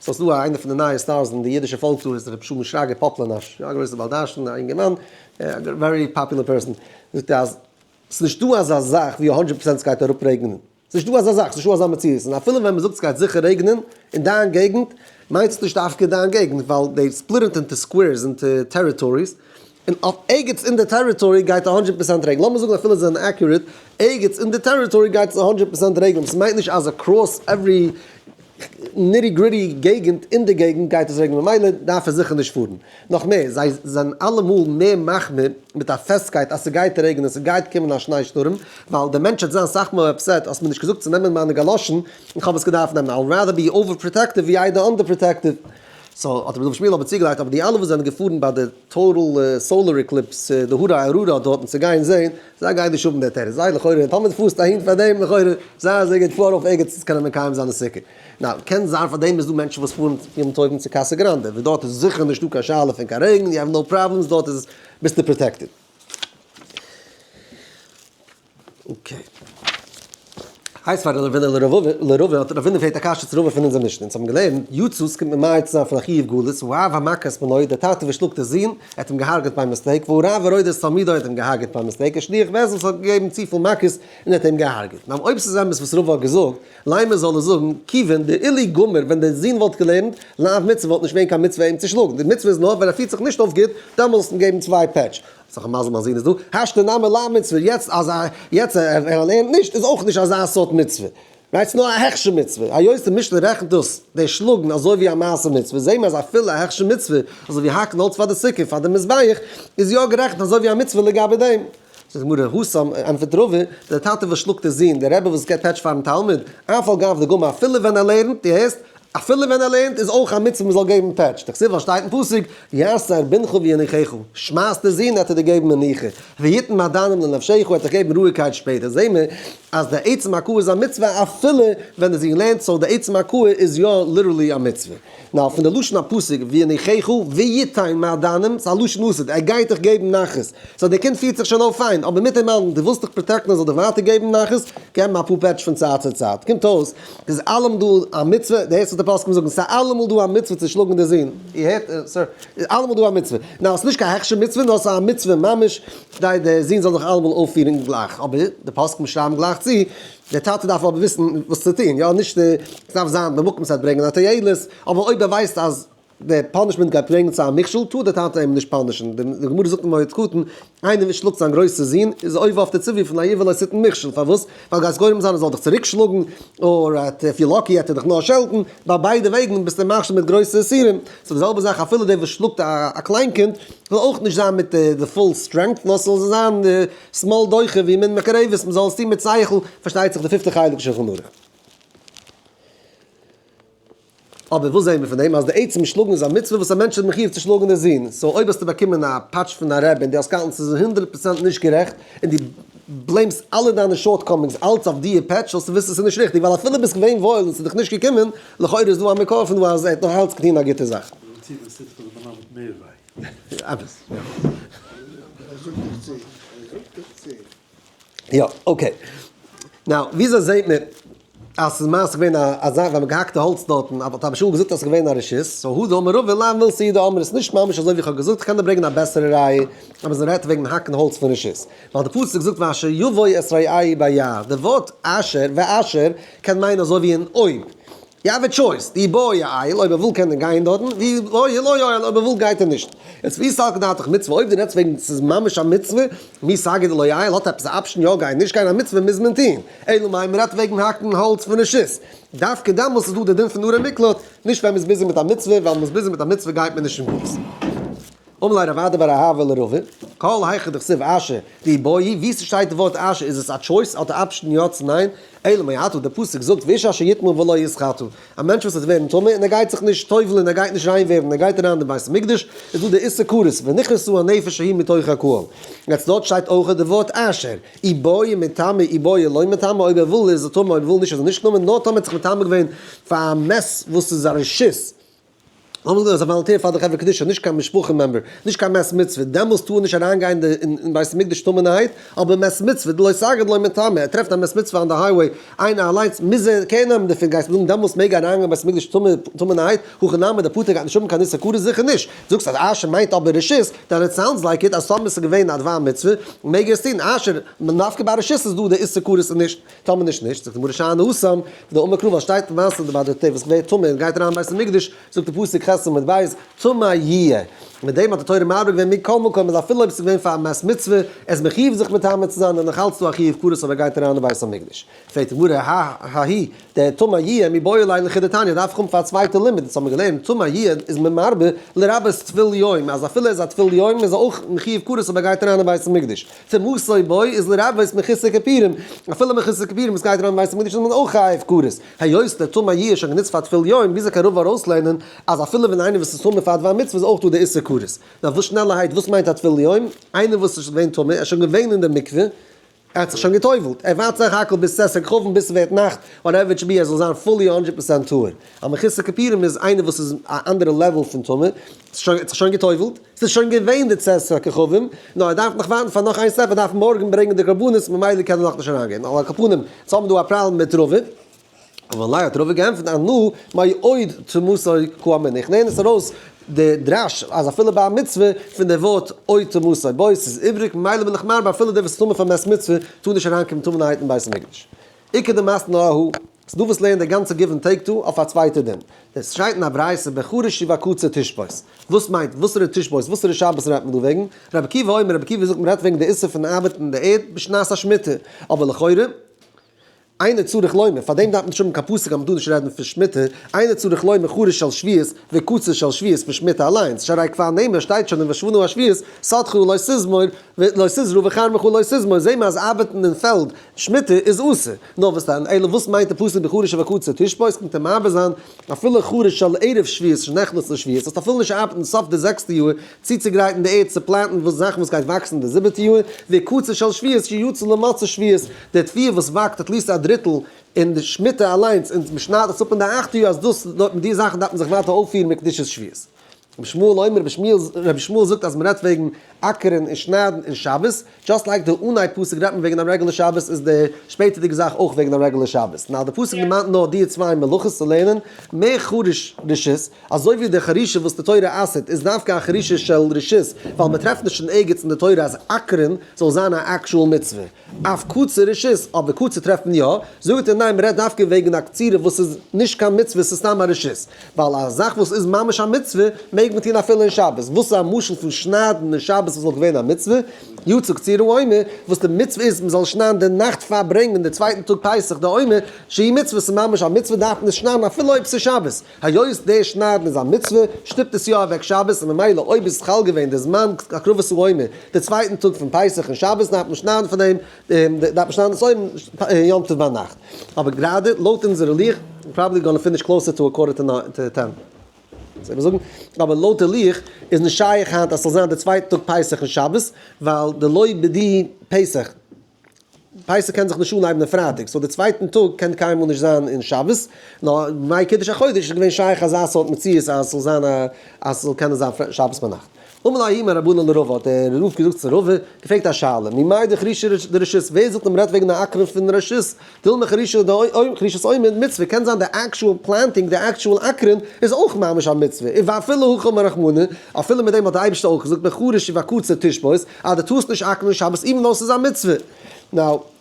סאיז דא איינער פון די נייע stars אין די אידישע פאלקלאר איז ר' שלום שרגא פאפלאנאש, יא א גרויסער בעל דרשן, א אינגערמאן, א very popular person, זאגט ער אז ס'איז נישט דא אזא זאך ווי הונדרעט פראצענט סגייט אראפ רעגענען, ס'איז נישט דא אזא זאך, ס'איז נישט דא אזא מציאות, און אפילו ווען מ'זאגט סגייט זיכער רעגענען אין דיין געגנט, מיינט עס נישט דווקא דיין געגנט, ווייל they split it into squares, into territories, און אויף ערגעץ אין די territory גייט א הונדרעט פראצענט רעגן, לאמיר זאגן אפילו זיי זענען accurate, ערגעץ אין די territory גייט עס א הונדרעט פראצענט רעגן, ס'מיינט נישט אז across every nitty gritty געגנט אין די געגנט גייט עס רעגן ממילא דארף ער זיכער נישט פארן. נאך מער, זיי זענען אלעמאל מער מחמיר מיט א פעסטקייט אז ס'גייט רעגענען ס'גייט קומען א שניי שטורעם, ווייל דער מענטש וועט זיין סאך מער upset האסט מיר נישט געזאגט צו נעמען מיינע גאלאשן און כ'האב עס געדארפט נעמען, I'll rather be over protective ווי איידער under protective. so האט רבי דוד שמואל אבער צוגעלייגט אבער די אלע וואס זענען געפארן ביי די total solar eclipse די הרה ארורה דארטן צו גיין זעהן, זיי גייען נישט האבן די תירוץ, זיי לכאורה טאמער דו פארסט אהין פאר דעם לכאורה זיי אזוי גוט פאר אויף ערגעץ צו קענען מקיים זיין די סוכה. נא, קען זיין פאר דעם איז דא מענטשן וואס פארן יום טובים צו קאסא גראנדע וואו דארט איז זיכער נישטא קיין שאלה פון קיין רעגן, you have no problems, דארט איז ביסטו protected. okay. הייסט פאר רב הונא לרבא האט רב הונא געפרעגט א קשיא צו רבא פון אונזער משנה, אונז האבן געלערנט, יצא, ס'קומט ממעט צו זיין פון א חיוב גלות, והאב המכה את בנו, דער טאטע וואס שלאגט די זון, ער האט אים געהארגעט by mistake, והרב הרודה את תלמידו, ער האט אים געהארגעט by mistake, ושליח בית דין וואס האט געגעבן צופיל מכות און ער האט אים געהארגעט. now אויב ס'איז אמת וואס רבא האט געזאגט, לימא זאל ער זאגן, כיוון דאילו גמר, ווען דער זון וואלט געלערנט, לאו מצוה וואלט נישט געווען קיין מצוה אים צו שלאגן, די מצוה איז נאר ווען ער פירט זיך נישט אויף גוט, דעמאלס אים געבן צוויי פעטש. ס'איז דאך א מזל מיין זון איז דא, השתא נמי לאו מצוה, יעצט אז א יעצט ער לערנט נישט איז אויך נישט אזא סארט מצוה, right ס'נאר א הכשר מצוה, היות די משנה רעכנט דאס די שלאגן אזוי ווי א מעשה מצוה, זעהן מיר אז אפילו א הכשר מצוה, אזוי ווי האקן האלץ פאר די סוכה פאר די מזבח, איז יא גערעכנט אזוי ווי א מצוה לגבי דעם. זאגט די גמרא, התם, ענטפערט רבא, דער טאטע וואס שלאגט די זון, דער רבי וואס געבט פעטש פארן תלמיד, אף על גב דגמר אפילו ווען ער לערנט, דו הערסט? אפילו ווען ער לערנט איז אויך א מצוה מ'זאל געבן פעטש, דכתיב ווייל שטייט אין פסוק, יסר בנך ויניחך, שמייס די זון וועט ער דיר געבן מנוחה, ויתן מעדנים לנפשך וועט דיך געבן רואיגקייט שפעטער, זעהן מיר אז די עצם הכאה איז א מצוה אפילו ווען די זון לערנט, so די עצם הכאה איז יא literally א מצוה. נאר פון די לשון הפסוק ויניחך ויתן מעדנים, ס'איז א לשון עתיד, ער גייט דיך געבן נחת, so די קינד פירט זיך שוין אויף פיין, אבער מיט דעם אלעם, דו ווילסט דיך protect ן ער זאל דיך ווייטער געבן נחת, געב אים אפאר פעטש פון צייט צו צייט. קומט אויס, ס'איז אלעמאל דא א מצוה, דו הערסט וואס די פוסקים זאגן, ס'איז אלעמאל דא א מצוה צו שלאגן די זון, איר הערט, sir, איז אלעמאל דא א מצוה. נאר ס'איז נישט קיין הכשר מצוה, נאר ס'איז א מצוה ממש, כדי די זון זאל זיך אלעמאל אויפפירן גלייך. אבער די פוסקים שרייבן גלייך צו, דער טאטע דארף אבער וויסן וואס צו טון, יא, נישט ס'דארף זיין במקום ס'וועט ברענגען א תועלת, אבער אויב ער ווייסט אז די punishment גייט ברענגען צו א מכשול, טאר דער טאטע אים נישט punish ן. די גמרא זאגט אין מועד קטן, איינער וואס שלאגט זיין גרויסע זון, איז עובר אויף די ציווי פון לא יבא לא תתן מכשול, פארוואס? ווייל גייסט גורם זיין ער זאל דיך צוריק שלאגן, or if you're lucky וועט ער דיך נאר שעלטן, ביי ביידע וועגן ביסטו מכשיל מיט גרויסע איסורים, so די זעלבע זאך אפילו דער וואס שלאגט א קליין קינד, זאל אויך נישט זיין מיט די full strength, נאר ס'זאל זיין די שמאל דוחה וימין מקרבת, מ'זאל עס טון מיט שכל, פארשטייט זיך די פיפטע חלק שולחן ערוך. אבער וואס זעהן מיר פון דעם? אז די עצם שלאגן איז א מצוה וואס א מענטש איז מחיוב צו שלאגן די זון. so אויב האסטו באקומען א פאטש פון א רבי און דו האסט געהאלטן ס'איז הונדרעט פראצענט נישט גערעכט, און דו blame סט אלע דיינע shortcomings אלץ אויף די פעטש, זאלסטו וויסן ס'איז נישט ריכטיג, ווייל אפילו ביסט געווען וואויל און ס'איז דיך נישט געקומען, לכאורה איז דא א מקור פון דא אז ער האט נאך אלץ געטון א גוטע זאך. יא, okay. Now, וויאזוי זעהט מען אז ס'איז מעשה געווען א זאך ווען מ'האט געהאקט די האלץ דארטן, האט אבא שאול געזאגט אז ס'איז געווען א רשות, so הא דאמר רבא לאו מילתא היא דאמרת, ס'איז נישט ממש אזוי ווי איך האב געזאגט, איך קען דיר ברענגען א בעסערע ראיה, אבער ס'רעדט וועגן האקן האלץ פון רשות. ווייל די פסוק זאגט ואשר יבוא את רעהו ביער, די ווארט אשר, ואשר, קען מיינען אזוי ווי אין אויב. You have a choice, דאי בעי עייל, אויב ער וויל קען ער גיין דארטן, ואי בעי לא עייל, אויב ער וויל גייט ער נישט. יעצט ואי סלקא דעתך מצוה, אויב דו רעדסט וועגן ס'איז ממש א מצוה, מי סגי דלא עייל האט עפעס א option יא גיין נישט גיין, א מצוה מוז מען טון. אלא מאי מ'רעדט וועגן האקן האלץ פון רשות. דווקא דעמאלס איז דא די דין פון ערי מקלט, נישט ווען מ'איז busy מיט א מצוה, ווייל מ'איז busy מיט א מצוה גייט מען נישט אין גלות. אמר ליה רב אדא בר אהבה לרבא, כל היכא דכתיב אשר, דאי בעי, ווי ס'שטייט די ווארט אשר איז עס א choice, האט א option יא צו ניין, אלא מעתה, די פסוק זאגט ואיש אשר יטמא ולא יתחטא, א מענטש וואס וועט ווערן טמא און ער גייט זיך נישט טובל'ן ער גייט נישט ריין ווערן ער גייט אריין אין בית המקדש, איז דא די איסור כרת, ונכרתה הנפש ההיא מתוך הקהל. יעצט דארט שטייט אויך די ווארט אשר, אי בעי מיטמא אי בעי לא מיטמא, אויב ער וויל איז ער טמא אויב ער וויל נישט איז ער נישט טמא, נאר טאמער האט זיך מטמא געווען פאר א מת וואס איז א רשות. לאמיר זאגן אז א volunteer פאר די חברה קדישא, נישט קיין משפחה member, נישט קיין מת מצוה, דעמאלס טאר ער נישט אריינגיין אין בית המקדש טמא'נערהייט, אבער מת מצוה, דלא סגי דלא מטמא, ער טרעפט א מת מצוה on the highway, איינער אליינס מוז ער care נעמען דערפון, גייסט מיר זאגן דעמאלס מעג ער אריינגיין אין בית המקדש טמא'נערהייט, הכי נמי דער פאטער גייט נישט האבן קיין איסור כרת זיכער נישט, זאגסט אז אשר מיינט אבער רשות, then it sounds like it אז טאמער ס'איז געווען א דבר מצוה מעג ער עס טון, אשר נפקא ביי רשות איז דא די איסור כרת און נישט. טאמער נישט נישט, זאגט די גמרא שאני התם, דאמר קרא ווייל שטייט אין מעשה ביי די טבע וואס ווערט טמא און גייט אריין אין בית המקדש, זאגט די פסוק ח' עמוד ב', טמא יהיה. מיט דעם האט די תורה מרבה געווען מכל מקום אז אפילו אויב עס איז געווען פאר א מת מצוה, ער איז מחיוב זיך מטמא צו זיין און נאך אלץ דא א חיוב כרת אויב ער גייט אריין אין בית המקדש. פרעגט די גמרא, ההיא, דער טמא יהיה מיבעי ליה לכדתניא דארף איך האבן פאר א צווייטע לימוד, אונז האבן געלערנט טמא יהיה איז מען מרבה לרבות טבול יום, אז אפילו ער איז א טבול יום איז ער אויך מחיוב כרת אויב ער גייט אריין אין בית המקדש. טומאתו בו איז לרבות מחוסר כיפורים, אפילו מחוסר כיפורים וואס גייט אריין אין בית המקדש איז מען אויך חייב כרת, היות דער טמא יהיה איז שוין גענוצט פאר טבול יום, וויאזוי קען רבא ארויסלערנען אז אפילו ווען איינער וואס איז טמא פאר דבר מצוה איז אויך דא די איסור כרת? נאר וואס שנעלערהייט וואס מיינט א טבול יום? איינער וואס איז געווען טמא, ער איז שוין געווען אין די מקווה, ער האט זיך שוין גע'טובל'ט, ער ווארט סך הכל ביז צאת הכוכבים ביז ס'ווערט נאכט, whatever it should be ער זאל זיין fully הונדרעט פראצענט טהור. א מחוסר כיפורים איז איינער וואס איז א אנדערע level פון טמא, ער האט זיך שוין גע'טובל'ט, ס'איז שוין געווען די צאת הכוכבים, נאר ער דארף נאך ווארטן פאר נאך איין step, ער דארף מארגן ברענגען די קרבנות, ממילא קען ער נאכנישט אריינגיין. על כל פנים, אונז האבן דא א פראבלעם מיט רבא. אמר ליה האט רבא געענטפערט אנא מאי עוד טומאתו קאמינא, איך לערן עס ארויס די דרש אז אפילו ביי א מצוה פון די ווארט עוד טומאתו בו ס'איז איבריג ממילא בין איך מרבה אפילו דער וואס איז טמא פאר מת מצוה טאר נישט אריינקומען טמא'נערהייט אין בית המקדש. איכא דמתני אהא, ס'דא וואס לערנען די גאנצע give and take דא אויף א צווייטע דין. עס שטייט אין א ברייתא בחריש ובקציר תשבות. וואס מיינט, וואסערע תשבות, וואסערע שבת רעדט מען דא וועגן? רבי עקיבא אומר, רבי עקיבא זאגט מ'רעדט וועגן די איסור פון ארבעטן אין די ערד בשנת השמיטה. אבער לכאורה. אינו צריך לומר, פאר דעם דארף מען נישט האבן קיין פסוק אז מען טאר נישט רעדן פון שמיטה, אינו צריך לומר חריש של שביעית וקציר של שביעית פון שמיטה אליינס, שהרי כבר נאמר שטייט שוין אין ובשנה השביעית, שדך לא תזמור לא תזרע וכרמך לא תזמור, זעהן מיר אז ארבעטן אין פעלד שמיטה איז אסור. נאר וואס דען, אלא וואס מיינט די פסוק בחריש ובקציר תשבות, קומט ער מרבה זיין אפילו חריש של ערב שביעית שנכנס לשביעית, זאלסט אפילו נישט ארבעטן סוף די זעקסטע יאר צוצוגרייטן די ערד צו פלאנטן וואס זאכן וואס גייט וואקסן די זיבעטע יאר, וקציר של שביעית שיצא למצות שביעית, די תבואה וואס וואקט at least א דריטל אין די שמיטה אליינס און מ'שניידט עס אפ אין די אכטע יאר אז דאס מיט די זאכן דארף מען זיך ווייטער אויפפירן מיט קדושת שביעית. רבי ישמעאל אומר, רבי ישמעאל זאגט אז מ'רעדט וועגן אקערן און שניידן אין שבת, just like די אנהייב פסוק רעדט מען וועגן א רעגולער שבת איז די שפעטערדיגע זאך אויך וועגן א רעגולער שבת. נאר די פסוק דערמאנט נאר די צוויי מלאכות צו לערנען מה חריש רשות, אזוי ווי די חרישה וואס די תורה אסר'ט איז דווקא א חרישה של רשות ווייל מ'טרעפט נישט אין ערגעץ אין די תורה אז אקערן זאל זיין א actual מצוה. אף קציר רשות, אבער קציר טרעפט מען יא, זאגט ער ניין מ'רעדט דווקא וועגן א קצירה וואס איז נישט קיין מצוה ס'איז סתם א רשות, ווייל א זאך וואס איז ממש א מצוה מעג מען טון אפילו אין שבת, וואס איז א משל פון שניידן אין שבת וואס וואלט געווען א מצוה, יצא קציר העומר, וואס די מצוה איז מ'זאל שניידן די נאכט פאר ברענגען די צווייטן טאג פסח די עומר, שהיא מצוה ס'איז ממש א מצוה דארף מען עס שניידן אפילו אויב ס'איז שבת. היות די שניידן איז א מצוה, שטופט עס יא אוועק שבת, און ממילא אויב איז חל געווען די זמן הקרבת העומר די צווייטן טאג פון פסח און שבת דארף מען שניידן פון דעם, דארף מען שניידן דאס עומר יום טוב ביינאכט. אבער גראדע לויט אונזערע לוח, probably gonna finish closer to a quarter to ten. זאל מען זאגן, אבער לויט די לוח איז נישט שייך היינט אז ס'זאל זיין די צווייטע טאג פסח און שבת, ווייל די לא בדי פסח. פסח קען זיך נישט אנהייבן אין פרייטאג, so די צווייטן טאג קען קיינמאל נישט זיין אין שבת, נאר בימי קידוש החודש איז געווען שייך אזא סארט מציאות אז ס'זאל זיין א אז ס'זאל קענען זיין שבת ביינאכט. אמר ליה ההוא מרבנן לרבא, האט דער רב געזאגט צו רבא, געפרעגט א שאלה, ממאי דחרישה דרשות, ווער זאגט אז מ'רעדט וועגן א אקערן פון רשות, דילמא חרישה חרישת עומר מצוה, קען זיין די actual planting, די actual אקערן איז אויך ממש א מצוה, און ואפילו הכי אמר רחמנא, אפילו מיט דעם האט דער אייבערשטער אויך געזאגט בחריש ובקציר תשבות, אז דו טארסט נישט אקערן שבת even though ס'איז א מצוה. Now,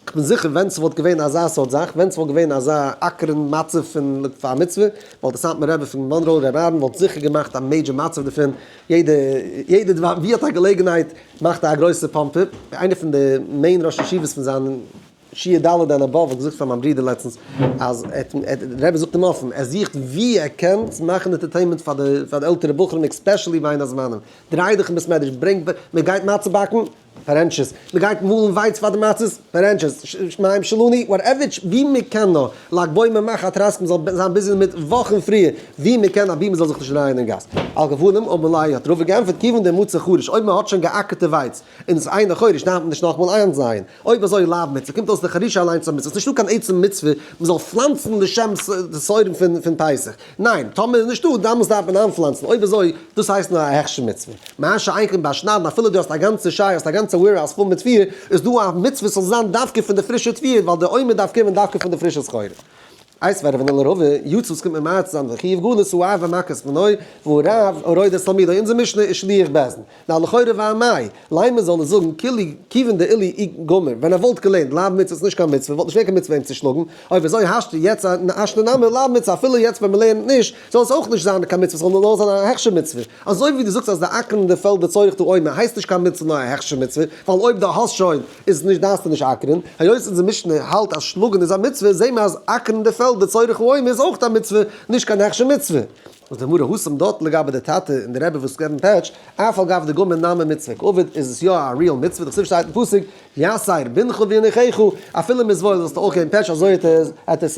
כ'בין זיכער ווען ס'וואלט געווען אזא סארט זאך, ווען ס'וואלט געווען אזא אקערן מצב פון פאר א מצוה, וואלט די סאטמאר רבי פון מאנרא ר' אהרן וואלט זיכער געמאכט א major מצב דערפון, יעדע יעדע דבר ווי האט א געלעגנהייט מאכט א גרויסע פאמפע, איינער פון די main ראש ישיבות פון זיין שיעור ד' and above האט געזאגט פאר מיין ברודער לעצטנס אז ער דער רבי זאגט אים אפן ער זוכט ווי ער קען צו מאכן entertainment פאר די פאר די עלטערע בחורים especially בין הזמנים, דריי דיך אין בית מדרש ברענג מען גייט מצה באקן פארענטשעס, מען גייט מאלן ווייץ פאר די מצות פארענטשעס, מים שלנו whatever ווי מען קען נאר, לג בעומר מאך א טראסק מען זאל זיין busy דערמיט וואכן פריער ווי מען קען אבי מען זאל זיך נישט דרייען אין גאס. על כל פנים אמר ליה האט רבא געענטפערט כיוון דמצי חריש אויב מען האט שוין געאקערטע ווייץ און עס איז אינו חורש דארף מען נישט נאכאמאל איינזייען, אויב אזוי לאו מצוה, קומט אויס די חרישה אליינס א מצוה, ס'נישטא קיין עצם מצוה מ'זאל פלאנצן לשם די שעורים פון פסח, ניין, טאמער איז נישטא דאמאלס דארף מען איינפלאנצן, אויב אזוי דאס הייסט נאר א הכשר מצוה, מה שאין כן ביי שניידן אפילו דו האסט א גאנצע שייער האסט א גאנצע warehouse פול מיט תבואה, איז דא א מצוה ס'זאל זיין דווקא פון די פרישע תבואה ווייל די עומר דארף קומען דווקא פון די פרישע סחורה. איתיביה רב הונא לרבא, יצא וואס קומט ממעט זיין וחיוב גלות הוא אב המכת מנוי והוא רב הרודף תלמידו, אונזער משנה איז שליח בית דין. נאר לכאורה ואמאי, לימא זאל ער זאגן כאילו כיוון דעילי אי גמר, ווען ער וואלט געלערנט לאו מצוה איז נישט קיין מצוה, וואלט נישט געווען קיין מצוה אים צו שלאגן, אויב אזוי השתא יעצט השתא נמי לאו מצוה אפילו יעצט ווען מ'לערנט נישט, זאל עס אויך נישט זיין קיין מצוה, ס'זאל נאר זיין א הכשר מצוה. אזוי ווי דו זאגסט אז די אקערן די פעלד לצורך די עומר הייסט נישט קיין מצוה נאר א הכשר מצוה, ווייל אויב דו האסט שוין איז נישט דארפסטו נישט אקערן, היות אונזער משנה האלט אז שלאגן איז א מצוה זעהן מיר אז אקערן די פעלד לצורך העומר איז אויך א מצוה, נישט קיין הכשר מצוה. וואס די גמרא התם דארט לגבי די טאטע און די רבי וואס געבן פעטש, אף על גב דגמר נמי מצוה קעביד איז עס יא א real מצוה, דכתיב שטייט אין פסוק יסר בנך ויניחך, אפילו מ'איז וואויל זאלסטו אויך געבן פעטש אזוי האט ער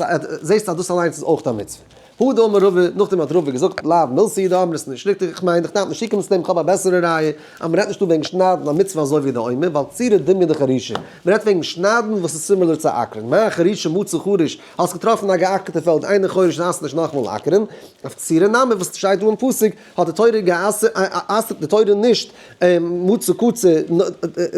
זעסטו אז דאס אליינס איז אויך א מצוה. הא דאמר רבא, נאכדעם האט רבא געזאגט, לאו מילתא היא דאמרת, נישט ריכטיג, איך מיין, איך דארף נישט צוקומען צו דעם, איך האב א בעסערע ראיה, אז מ'רעדט נישט דא וועגן שניידן א מצוה אזוי ווי די עומר, ווייל קצירה דומיא דחרישה, מ'רעדט וועגן שניידן וואס איז similar צו אקערן, מה חרישה מצי חריש, האסט געטראפן א געאקערטע פעלד אינו חורש דארפסט נישט נאכאמאל אקערן, אף קצירה נמי וואס שטייט דא אין פסוק, האט די תורה גע'אסר'ט די תורה נישט מצי קציר,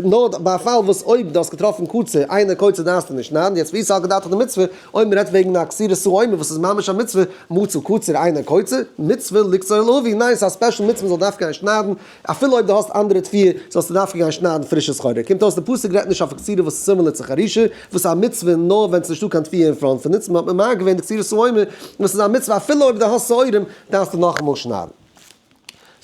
נאר ביי א פאל וואס אויב דו האסט געטראפן קציר אינו קוצר דארפסטו נישט שניידן, יעצט ואי סלקא דעתך דמצוה, אויב מ'רעדט וועגן א קצירת העומר וואס איז ממש א מצוה, מצי קציר אינו קוצר, מצוה לקצור להביא, ניין ס'איז א special מצוה מ'זאל דווקא גיין שניידן, אפילו אויב דו האסט אנדערע תבואה זאלסטו דווקא גיין שניידן פרישע סחורה. קומט אויס די פסוק רעדט נישט אויף קצירה וואס איז similar צו חרישה, וואס איז א מצוה נאר ווען ס'איז נישטא קיין תבואה אין front פון אונז, מ'האט ממעט געווען די קצירת העומר וואס איז א מצוה אפילו אויב דו האסט שעורים דארפסטו נאכאמאל שניידן.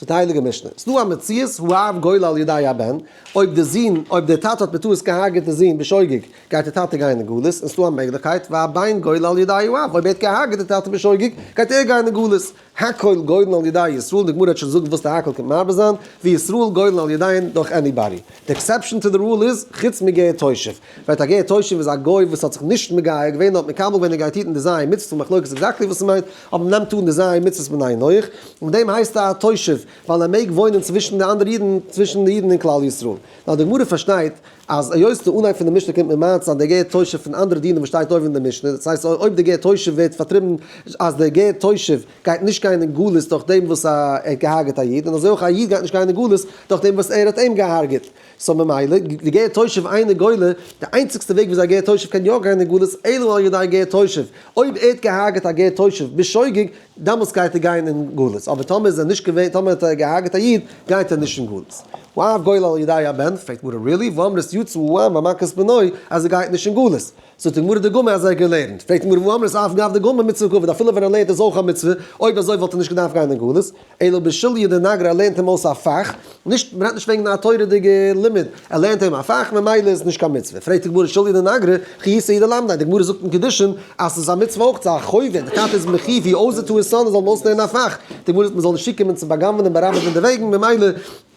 זאגט די הייליגע משנה, ס'דא א מציאות האב גולה על ידי הבן, אויב די זון, אויב דער טאטע האט בטעות געהארגעט די זון בשוגג, גייט די טאטע גיין אין גלות, און ס'דא א מעגליכקייט והבן גולה על ידי האב, אויב ער האט געהארגעט די טאטע בשוגג, גייט ער גיין אין גלות. הכל גולין על ידי ישראל, די גמרא וועט שוין זאגן וואס די הכל קומט מרבה זיין, וישראל גולין על ידיהן דורך anybody. די exception to the rule איז, חוץ מגר תושב. ווייל א גר תושב איז א גוי וואס האט זיך נישט מגייר געווען נאר האט מקבל געווען און גייט היטן די ז' מצוות פון מחלוקת exactly וואס ס'מיינט, אבער מ'נעמט אן די ז' מצוות בני נח, און מיט דעם הייסט ער א תושב, ווייל ער מעג וואוינען צווישן די אנדערע אידן, צווישן די אידן אין כלל ישראל. נאר די גמרא פארשטייט אז היות די אנהייב פון די משנה קומט ממעט זיין די גר תושב פון אנדערע דינים וואס שטייט אויבן אין די משנה, דאס הייסט אויב די גר תושב ווערט פארטריבן אז די גר תושב גייט נישט גיין אין גלות דורך דעם וואס ער האט געהארגעט א איד, און אזוי אויך א איד גייט נישט גיין אין גלות דורך דעם וואס ער האט אים געהארגעט. so ממילא, די גר תושב אינו גולה, די איינציגסטע וועג וויאזוי א גר תושב קען יא גיין אין גלות, אלא על ידי גר תושב. אויב ער האט געהארגעט א גר תושב בשוגג, דעמאלטס גייט ער גיין אין גלות, אבער טאמער איז ער נישט געווען, טאמער האט ער געהארגעט א איד, גייט ער נישט אין גלות. והאב גולה על ידי הבן, פרעגט גמרא really? והאמרת יצא האב במכת בנו, אז ער גייט נישט אין גלות. זאגט די גמרא דגמר אז ער האט געלערנט. פרעגט די גמרא והאמרת אף גב דגמר מצוה קעביד, אפילו ווען ער לערנט איז אויך א מצוה, אויב אזוי וואלט ער נישט געדארפט גיין אין גלות, אלא בשוליא דנגרא ער לערנט אים אויס א פאך, נישט, מ'רעדט נישט וועגן א תורה'דיגע לימוד, ער לערנט אים א פאך ממילא איז נישט קיין מצוה. פרעגט די גמרא שוליא דנגרא, חיותא הוא דלמדיה, די גמרא זאגט אין קידושין אז ס'איז א מצוה אויך, ס'איז א חובה, די טאטע איז מחיוב he owes it to his son ער זאל אים אויסלערנען א פאך, די גמרא זאגט מ'זאל נישט צוקומען צו בא'גנב'ענען ברבים אין די וועגן, ממילא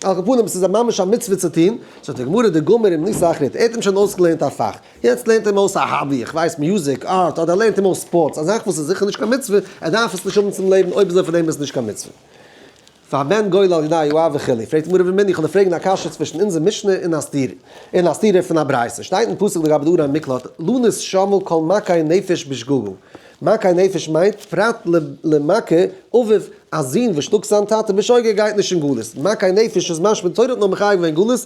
על כל פנים ס'איז א ממש א מצוה צו טון, זאגט די גמרא דגמר אומנותא אחריתי, ער האט אים שוין אויסגעלערנט א פאך, יעצט לערנט אים אויס א hobby, איך ווייס music, art, אדער לערנט אים אויס ספארטס, א זאך וואס איז זיכער נישט קיין מצוה, ער דארף עס נישט האבן צום לעבן, אויב אזוי פאר דעם איז עס נישט קיין מצוה. והבן גולה על ידי האב וכו', פרעגט די גמרא ורמינהי, איך וועל דיר פרעגן א קשיא צווישן אונזער משנה און א סתירה, און א סתירה פון א ברייתא, שטייט אין פסוק לגבי די ערי מקלט, לנוס שמה כל מכה נפש בשגגה, מכה נפש מיינט פרט למכה אביו, א זון וואס שלאגט זיין טאטע בשוגג גייט נישט אין גלות, מכה נפש איז משמע די תורה האט נאר מחייב געווען גלות,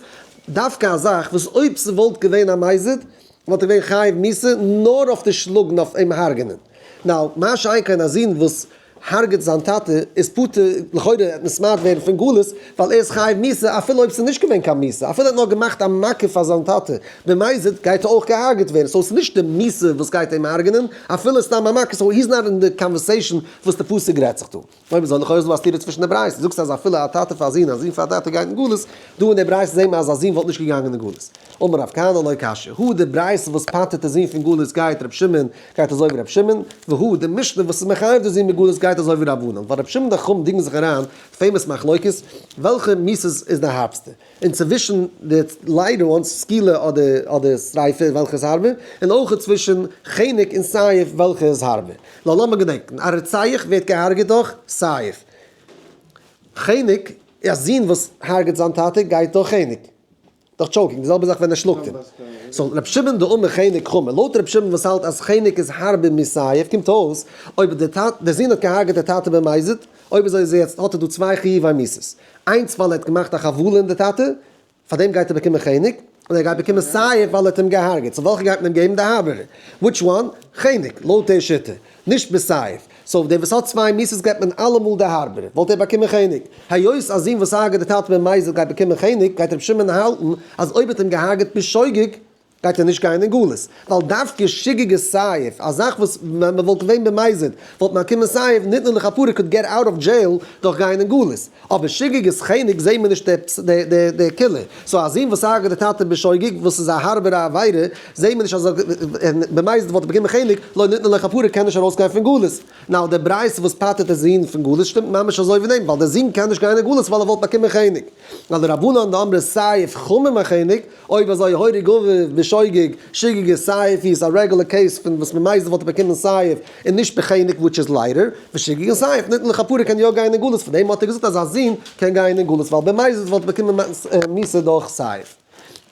דווקא א זאך וואס אויב ס'וואלט געווען א מזיד וואלט ער געווען חייב מיתה נאר אויף די שלאגן אויף אים הרג'נען. now, מה שאין כן א זון וואס הרג'ט זיין טאטע איז פטור לכאורה נתמעט ווערן פון גלות ווייל ער איז חייב מיתה אפילו אויב ס'איז נישט געווען קיין מיתה אפילו ער האט נאר געמאכט א מכה פאר זיין טאטע במזיד גייט ער אויך געהארגעט ווערן so ס'איז נישט די מיתה וואס גייט אים הרג'נען אפילו סתם א מכה so he's not אין די conversation וואס די פסוק רעדט זיך דא. אויב אזוי לכאורה איז דא א סתירה צווישן די ברייתות, זאגסט אז אפילו א טאטע פאר א זון, א זון פאר א טאטע גייט אין גלות, דא אין די ברייתא זעהן מיר אז א זון וואלט נישט געגאנגען אין גלות. אמר רב כהנא לא קשיא, הא די ברייתא וואס פטר'ט די זון פון גלות גייט ר' שמעון, גייט אזוי ווי ר' שמעון, והא די משנה וואס איז מחייב די זון בגלות גייט אזוי ווי רבנן, ווייל ר' שמעון די חכמים דינגען זיך אריין, famous מחלוקת, וועלכע מיתות איז די הארבסטע. און צווישן די lighter ones, סקילה אדער שריפה וועלכע איז הארבער, און אויך צווישן חנק און סייף וועלכע איז הארבער. נאר לאמיר געדענקן, א רוצח ווערט געהארגעט דורך סייף. חנק, א זון וואס הרג'ט זיין טאטע גייט דורך חנק. דורך choking, די זעלבע זאך ווען ער שלאגט אים. so רבי שמעון דאמר חנק חמור, לויט רבי שמעון וואס האלט אז חנק איז הארבער מסייף, קומט אויס, אויב דער זון האט געהארגעט דער טאטע במזיד, אויב אזוי איז יעצט האט ער דא צוויי חיובי מיתות. איינס ווייל ער האט געמאכט א חבלה אין די טאטע, פאר דעם גייט ער באקומען חנק, און ער גייט באקומען סייף ווייל ער האט אים געהארגעט, so וועלכע גייט מען אים געבן די הארבערע? which one? חנק, לויט די שיטה, נישט בסייף. so דער וואס האט צוויי מיתות געבט מען אלעמאל די הארבערע, וואלט ער באקומען חנק. היות א זון וואס הרג'עט די טאטע במזיד גייט באקומען חנק, גייט רבי שמעון האלטן אז אויב האט אים געהארגעט בשוגג, גייט ער נישט גיין אין גלות, ווייל דווקא שגגת סייף, א זאך וואס ווען מען וואלט געווען במזיד וואלט מען באקומען סייף, ניתנה לכפרה could get out of jail דורך גיין אין גלות, אבער שגגת חנק זעהן מיר נישט די קולא, so א זון וואס הרג'ט די טאטע בשוגג וואס איז א הארבערע עבירה, זעהן מיר נישט אז במזיד וואלט ער באקומען חנק, לא ניתנה לכפרה קען נישט ארויסגיין פון גלות. now די ברייתא וואס פטר'ט די זון פון גלות שטימט ממש אזוי ווי דעם, ווייל די זון קען נישט גיין אין גלות ווייל ער וואלט באקומען חנק. ווייל די רבנן דאמרי סייף חמור מחנק, אויב אזוי הורג אביו בשוגג, שגגת סייף איז א רעגולער case פון וואס ממזיד וואלט ער באקומען סייף און נישט בחנק which is lighter, ושגגת סייף ניתנה לכפרה קען יא גיין אין גלות, פון דעם האט ער געזאגט אז א זון קען גיין אין גלות ווייל במזיד וואלט ער באקומען מיתה דורך סייף.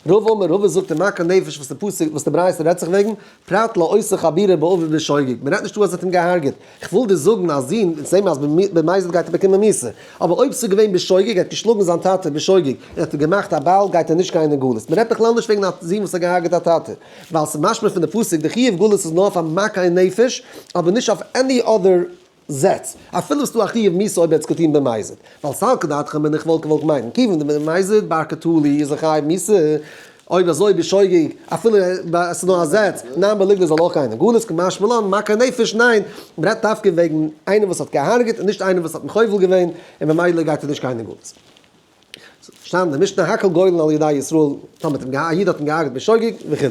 רבא אמר רבא זאגט אין מכה נפש וואס די פסוק וואס די ברייתא רעדט זיך וועגן, פרט לעושה חבורה באביו בשוגג, מען רעדט נישט דא אז ער האט אים געהארגעט, איך וויל דיר זאגן אז זון, אונז זעהן מיר אז במזיד גייט ער באקומען מיתה, אבער אויב ס'איז געווען בשוגג, ער האט געשלאגן זיין טאטע בשוגג, און האט אים געמאכט א בייל גייט ער נישט גיין אין גלות, מען רעדט בכלל נישט וועגן א זון וואס האט געהארגעט א טאטע, ווייל ס'איז משמע פון די פסוק די חיוב גלות איז נאר אויף א מכה נפש, אבער נישט אויף any other זעץ, אפילו ס'דא א חיוב מיתה אויב ער האט עס געטון במזיד, ווייל סלקא דעתך בין איך וואלט געוואלט מיינען, כיוון דבמזיד בר קטלא איז א חייב מיתה, אויב אזוי בשוגג, אפילו עס איז נאר א זעץ, ניין בליגלה זאל אויך גיין אין גלות, קא משמע לן, מכה נפש, ניין, מען רעדט דווקא וועגן איינער וואס האט געהארגעט און נישט איינער וואס האט מחובל געווען, און ממילא גייט ער נישט גיין אין גלות. שטאנען די משנה הכל גולין על ידי ישראל, טאמער האט אים א איד האט אים געהארגעט בשוגג וכו'.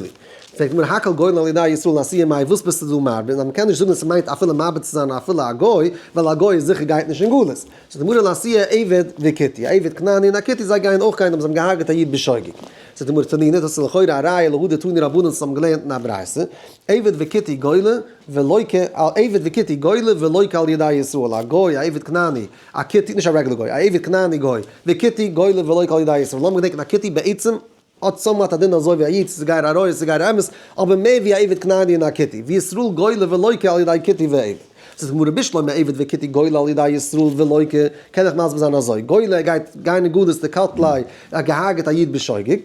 פרעגט די גמרא הכל גולין על ידי ישראל לאתויי מאי וואס ביסטו דא מרבה, אז מ'קען נישט זאגן אז ס'מיינט אפילו מאבד צו זיין אפילו א גוי, ווייל א גוי איז זיכער גייט נישט אין גלות. זאגט די גמרא לאתויי עבד וכותי, א עבד כנעני און א כותי זיי גייען אויך גיין אויב זיי האבן געהארגעט א איד בשוגג. זאגט די גמרא תנינא, דאס איז לכאורה א ראיה להא דתנו רבנן וואס האבן געלערנט אין א ברייתא, עבד וכותי גולה ולוקה, עבד וכותי גולה ולוקה על ידי ישראל, א גוי א עבד כנעני, א כותי, נישט א רעגולער גוי, א עבד כנעני גוי, וכותי גולה ולוקה על ידי ישראל, לאמיר געדענקען א כותי בעצם האט somewhat א דין אזוי ווי א איד, ס'איז גייער עריות, ס'איז גייער אמת, אבער מער ווי א עבד כנעני און א כותי, וישראל גולה ולוקה על ידי כותי ועבד. זאגט די גמרא בשלמא עבד וכותי גולה על ידי ישראל ולוקה, קען איך מסביר זיין אזוי, גולה ער גייט גיין אין גלות דקטליה, ער האט געהארגעט א איד בשוגג,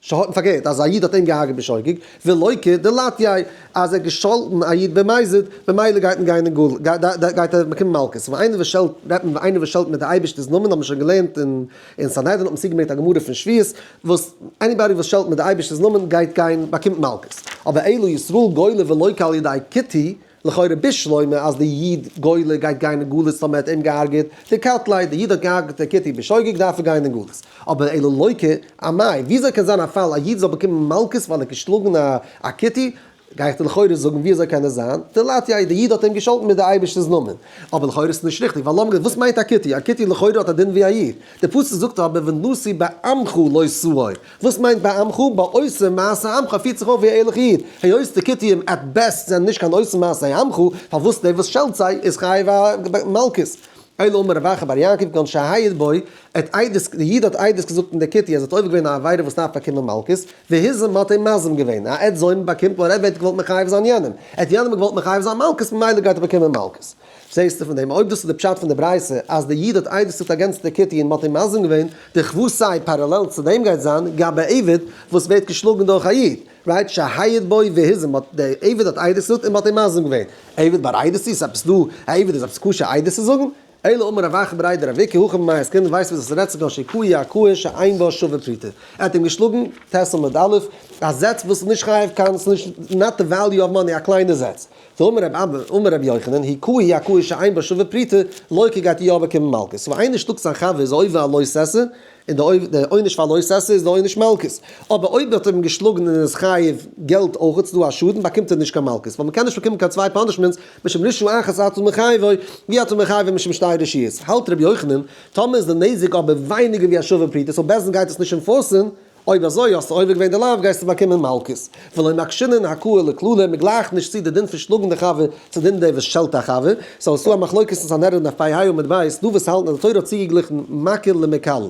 שהאט פארקערט אז א איד האט אים געהארגעט בשוגג, ולוקה דלטייה אז ער האט געשאלטן א איד במזיד, ממילא גייט מען גיין אין גלות, גייט ער באקומען מלקות. און איינער וואס שעלט, רעדט מען איינער וואס שעלט מיט די אייבערשטער'ס נאמען, האט מען שוין געלערנט אין אין סנהדרין האט מען צוגעברענגט א גמרא פון שבועות, וואס anybody וואס שעלט מיט די אייבערשטער'ס נאמען גייט גיין באקומט מלקות. אבער אלא ישראל גולה ולוקה על ידי כותי, לכאורה בשלמא אז די איד גולה גייט גיין אין גלות טאמער האט אים געהארגעט דקטליה, די איד האט געהארגעט די כותי בשוגג דארף ער גיין אין גלות. אבער אלא לוקה אמאי, וויאזוי קען זיין א פאל א איד זאל באקומען מלקות ווייל ער האט געשלאגן א כותי? גיי איך דיר לכאורה זאגן ווי אזוי קען עס זיין, דלטייה די איד האט אים געשאלטן מיט די אייבערשטענס נאמען, אבער לכאורה איז עס נישט ריכטיג, ווייל לאמיר וואס מיינט א כותי? א כותי לכאורה האט א דין ווי א איד, די פסוק זאגט אבער ונשיא בעמך לא תאור, וואס מיינט בעמך? בעושה מעשה עמך, ער פירט זיך אויף ווי א ערליכע איד, היות די כותים at best זענען נישט קיין עושה מעשה עמך, פארוואס דער וואס שעלט זיי איז חייב א מלקות? אלא אמר רב אחא בר יעקב כגון שהעיד בו, ער האט עדות, די איד האט עדות געזאגט אין די כותי אז ער האט עובר געווען א עבירה וואס דארף באקומען מלקות, והזים מ'האט אים מזים געווען, א עד זומם באקומט נאר ער ווערט געוואלט מחייב זיין יענעם, ער האט יענעם געוואלט מחייב זיין מלקות ממילא גייט ער באקומען מלקות. זעסטו פון דעם אויב דאס איז די פשט פון די ברייתא אז די איד האט עדות געזאגט against די כותי און מ'האט אים מזים געווען, די כוותיה parallel צו דעם גייט זיין גבי עבד וואס ווערט געשלאגן דורך א איד, right שהעיד בו והוזם האט די עבד האט עדות געזאגט און מ'האט אים מזים געווען. עבד בר עדות איז עפעס דא א עבד איז עפעס כשר עדות צו זאגן? אלא אמר רב אחא בריה דרב איקא הכא במאי עסקינן ווייסט וואס עס רעדט זיך כגון שהכהו הכאה שאין בה שווה פרוטה ער האט אים געשלאגן ט' עמוד א' א זעץ וואס איז נישט חייב קיין ס'איז נישט not the value of money א קליינע זעץ דאמר רב אבא אמר רבי יוחנן הכהו הכאה שאין בה שווה פרוטה לוקה גייט יא באקומען מלקות so איינער שלאגט זיין חבר איז עובר א לא תעשה און די עונש פאר לא תעשה איז די עונש מלקות. אבער אויב האט ער אים געשלאגן און איז חייב געלט אויך איז דא א שאדן באקומט ער נישט קיין מלקות ווייל מ'קען נישט באקומען קיין צוויי punishments משום רשעה אחת אתה מחייבו ואי אתה מחייבו משום שתי רשעיות. האלט רבי יוחנן, טאמער איז די נזק אבער ווייניגער ווי א שווה פרוטה so בית דין גייט עס נישט enforce ן, אויב אזוי האסטו עובר געווען די לאו גייסטו באקומען מלקות. ולא מקשינן הכאה לקללה, מ'גלייכט נישט צו די דין פון שלאגן די חבר צו דין דער וואס שעלט א חבר. so עס איז דא א מחלוקת אין סנהדרין דף פ"ה עמוד ב', דא וואס האלטן אז די תורה האט צוגעגליכן מכה למקלל.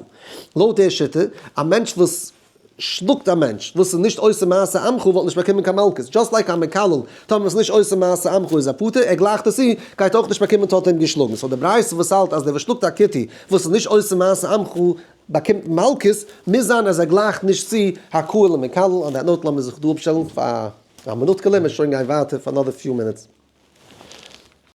לויט דער שיטה, א מענטש וואס שלאגט א מענטש וואס איז נישט עושה מעשה עמך וואלט נישט באקומען קיין מלקות, just like א מקלל, טאמער איז נישט עושה מעשה עמך איז ער פטור, ער גלייכט עס צו, גייט אויך נישט באקומען טאמער האט אים געשלאגן. so די ברייתא וואס האלט אז דער וואס שלאגט א כותי וואס איז נישט עושה מעשה עמך באקומט מלקות, מוז זיין אז ער גלייכט נישט צו הכאה למקלל. On that note לאמיר זיך דא אפשטעלן פאר א מינוטקעלע, מיר שוין גיין ווייטער פאר another few minutes.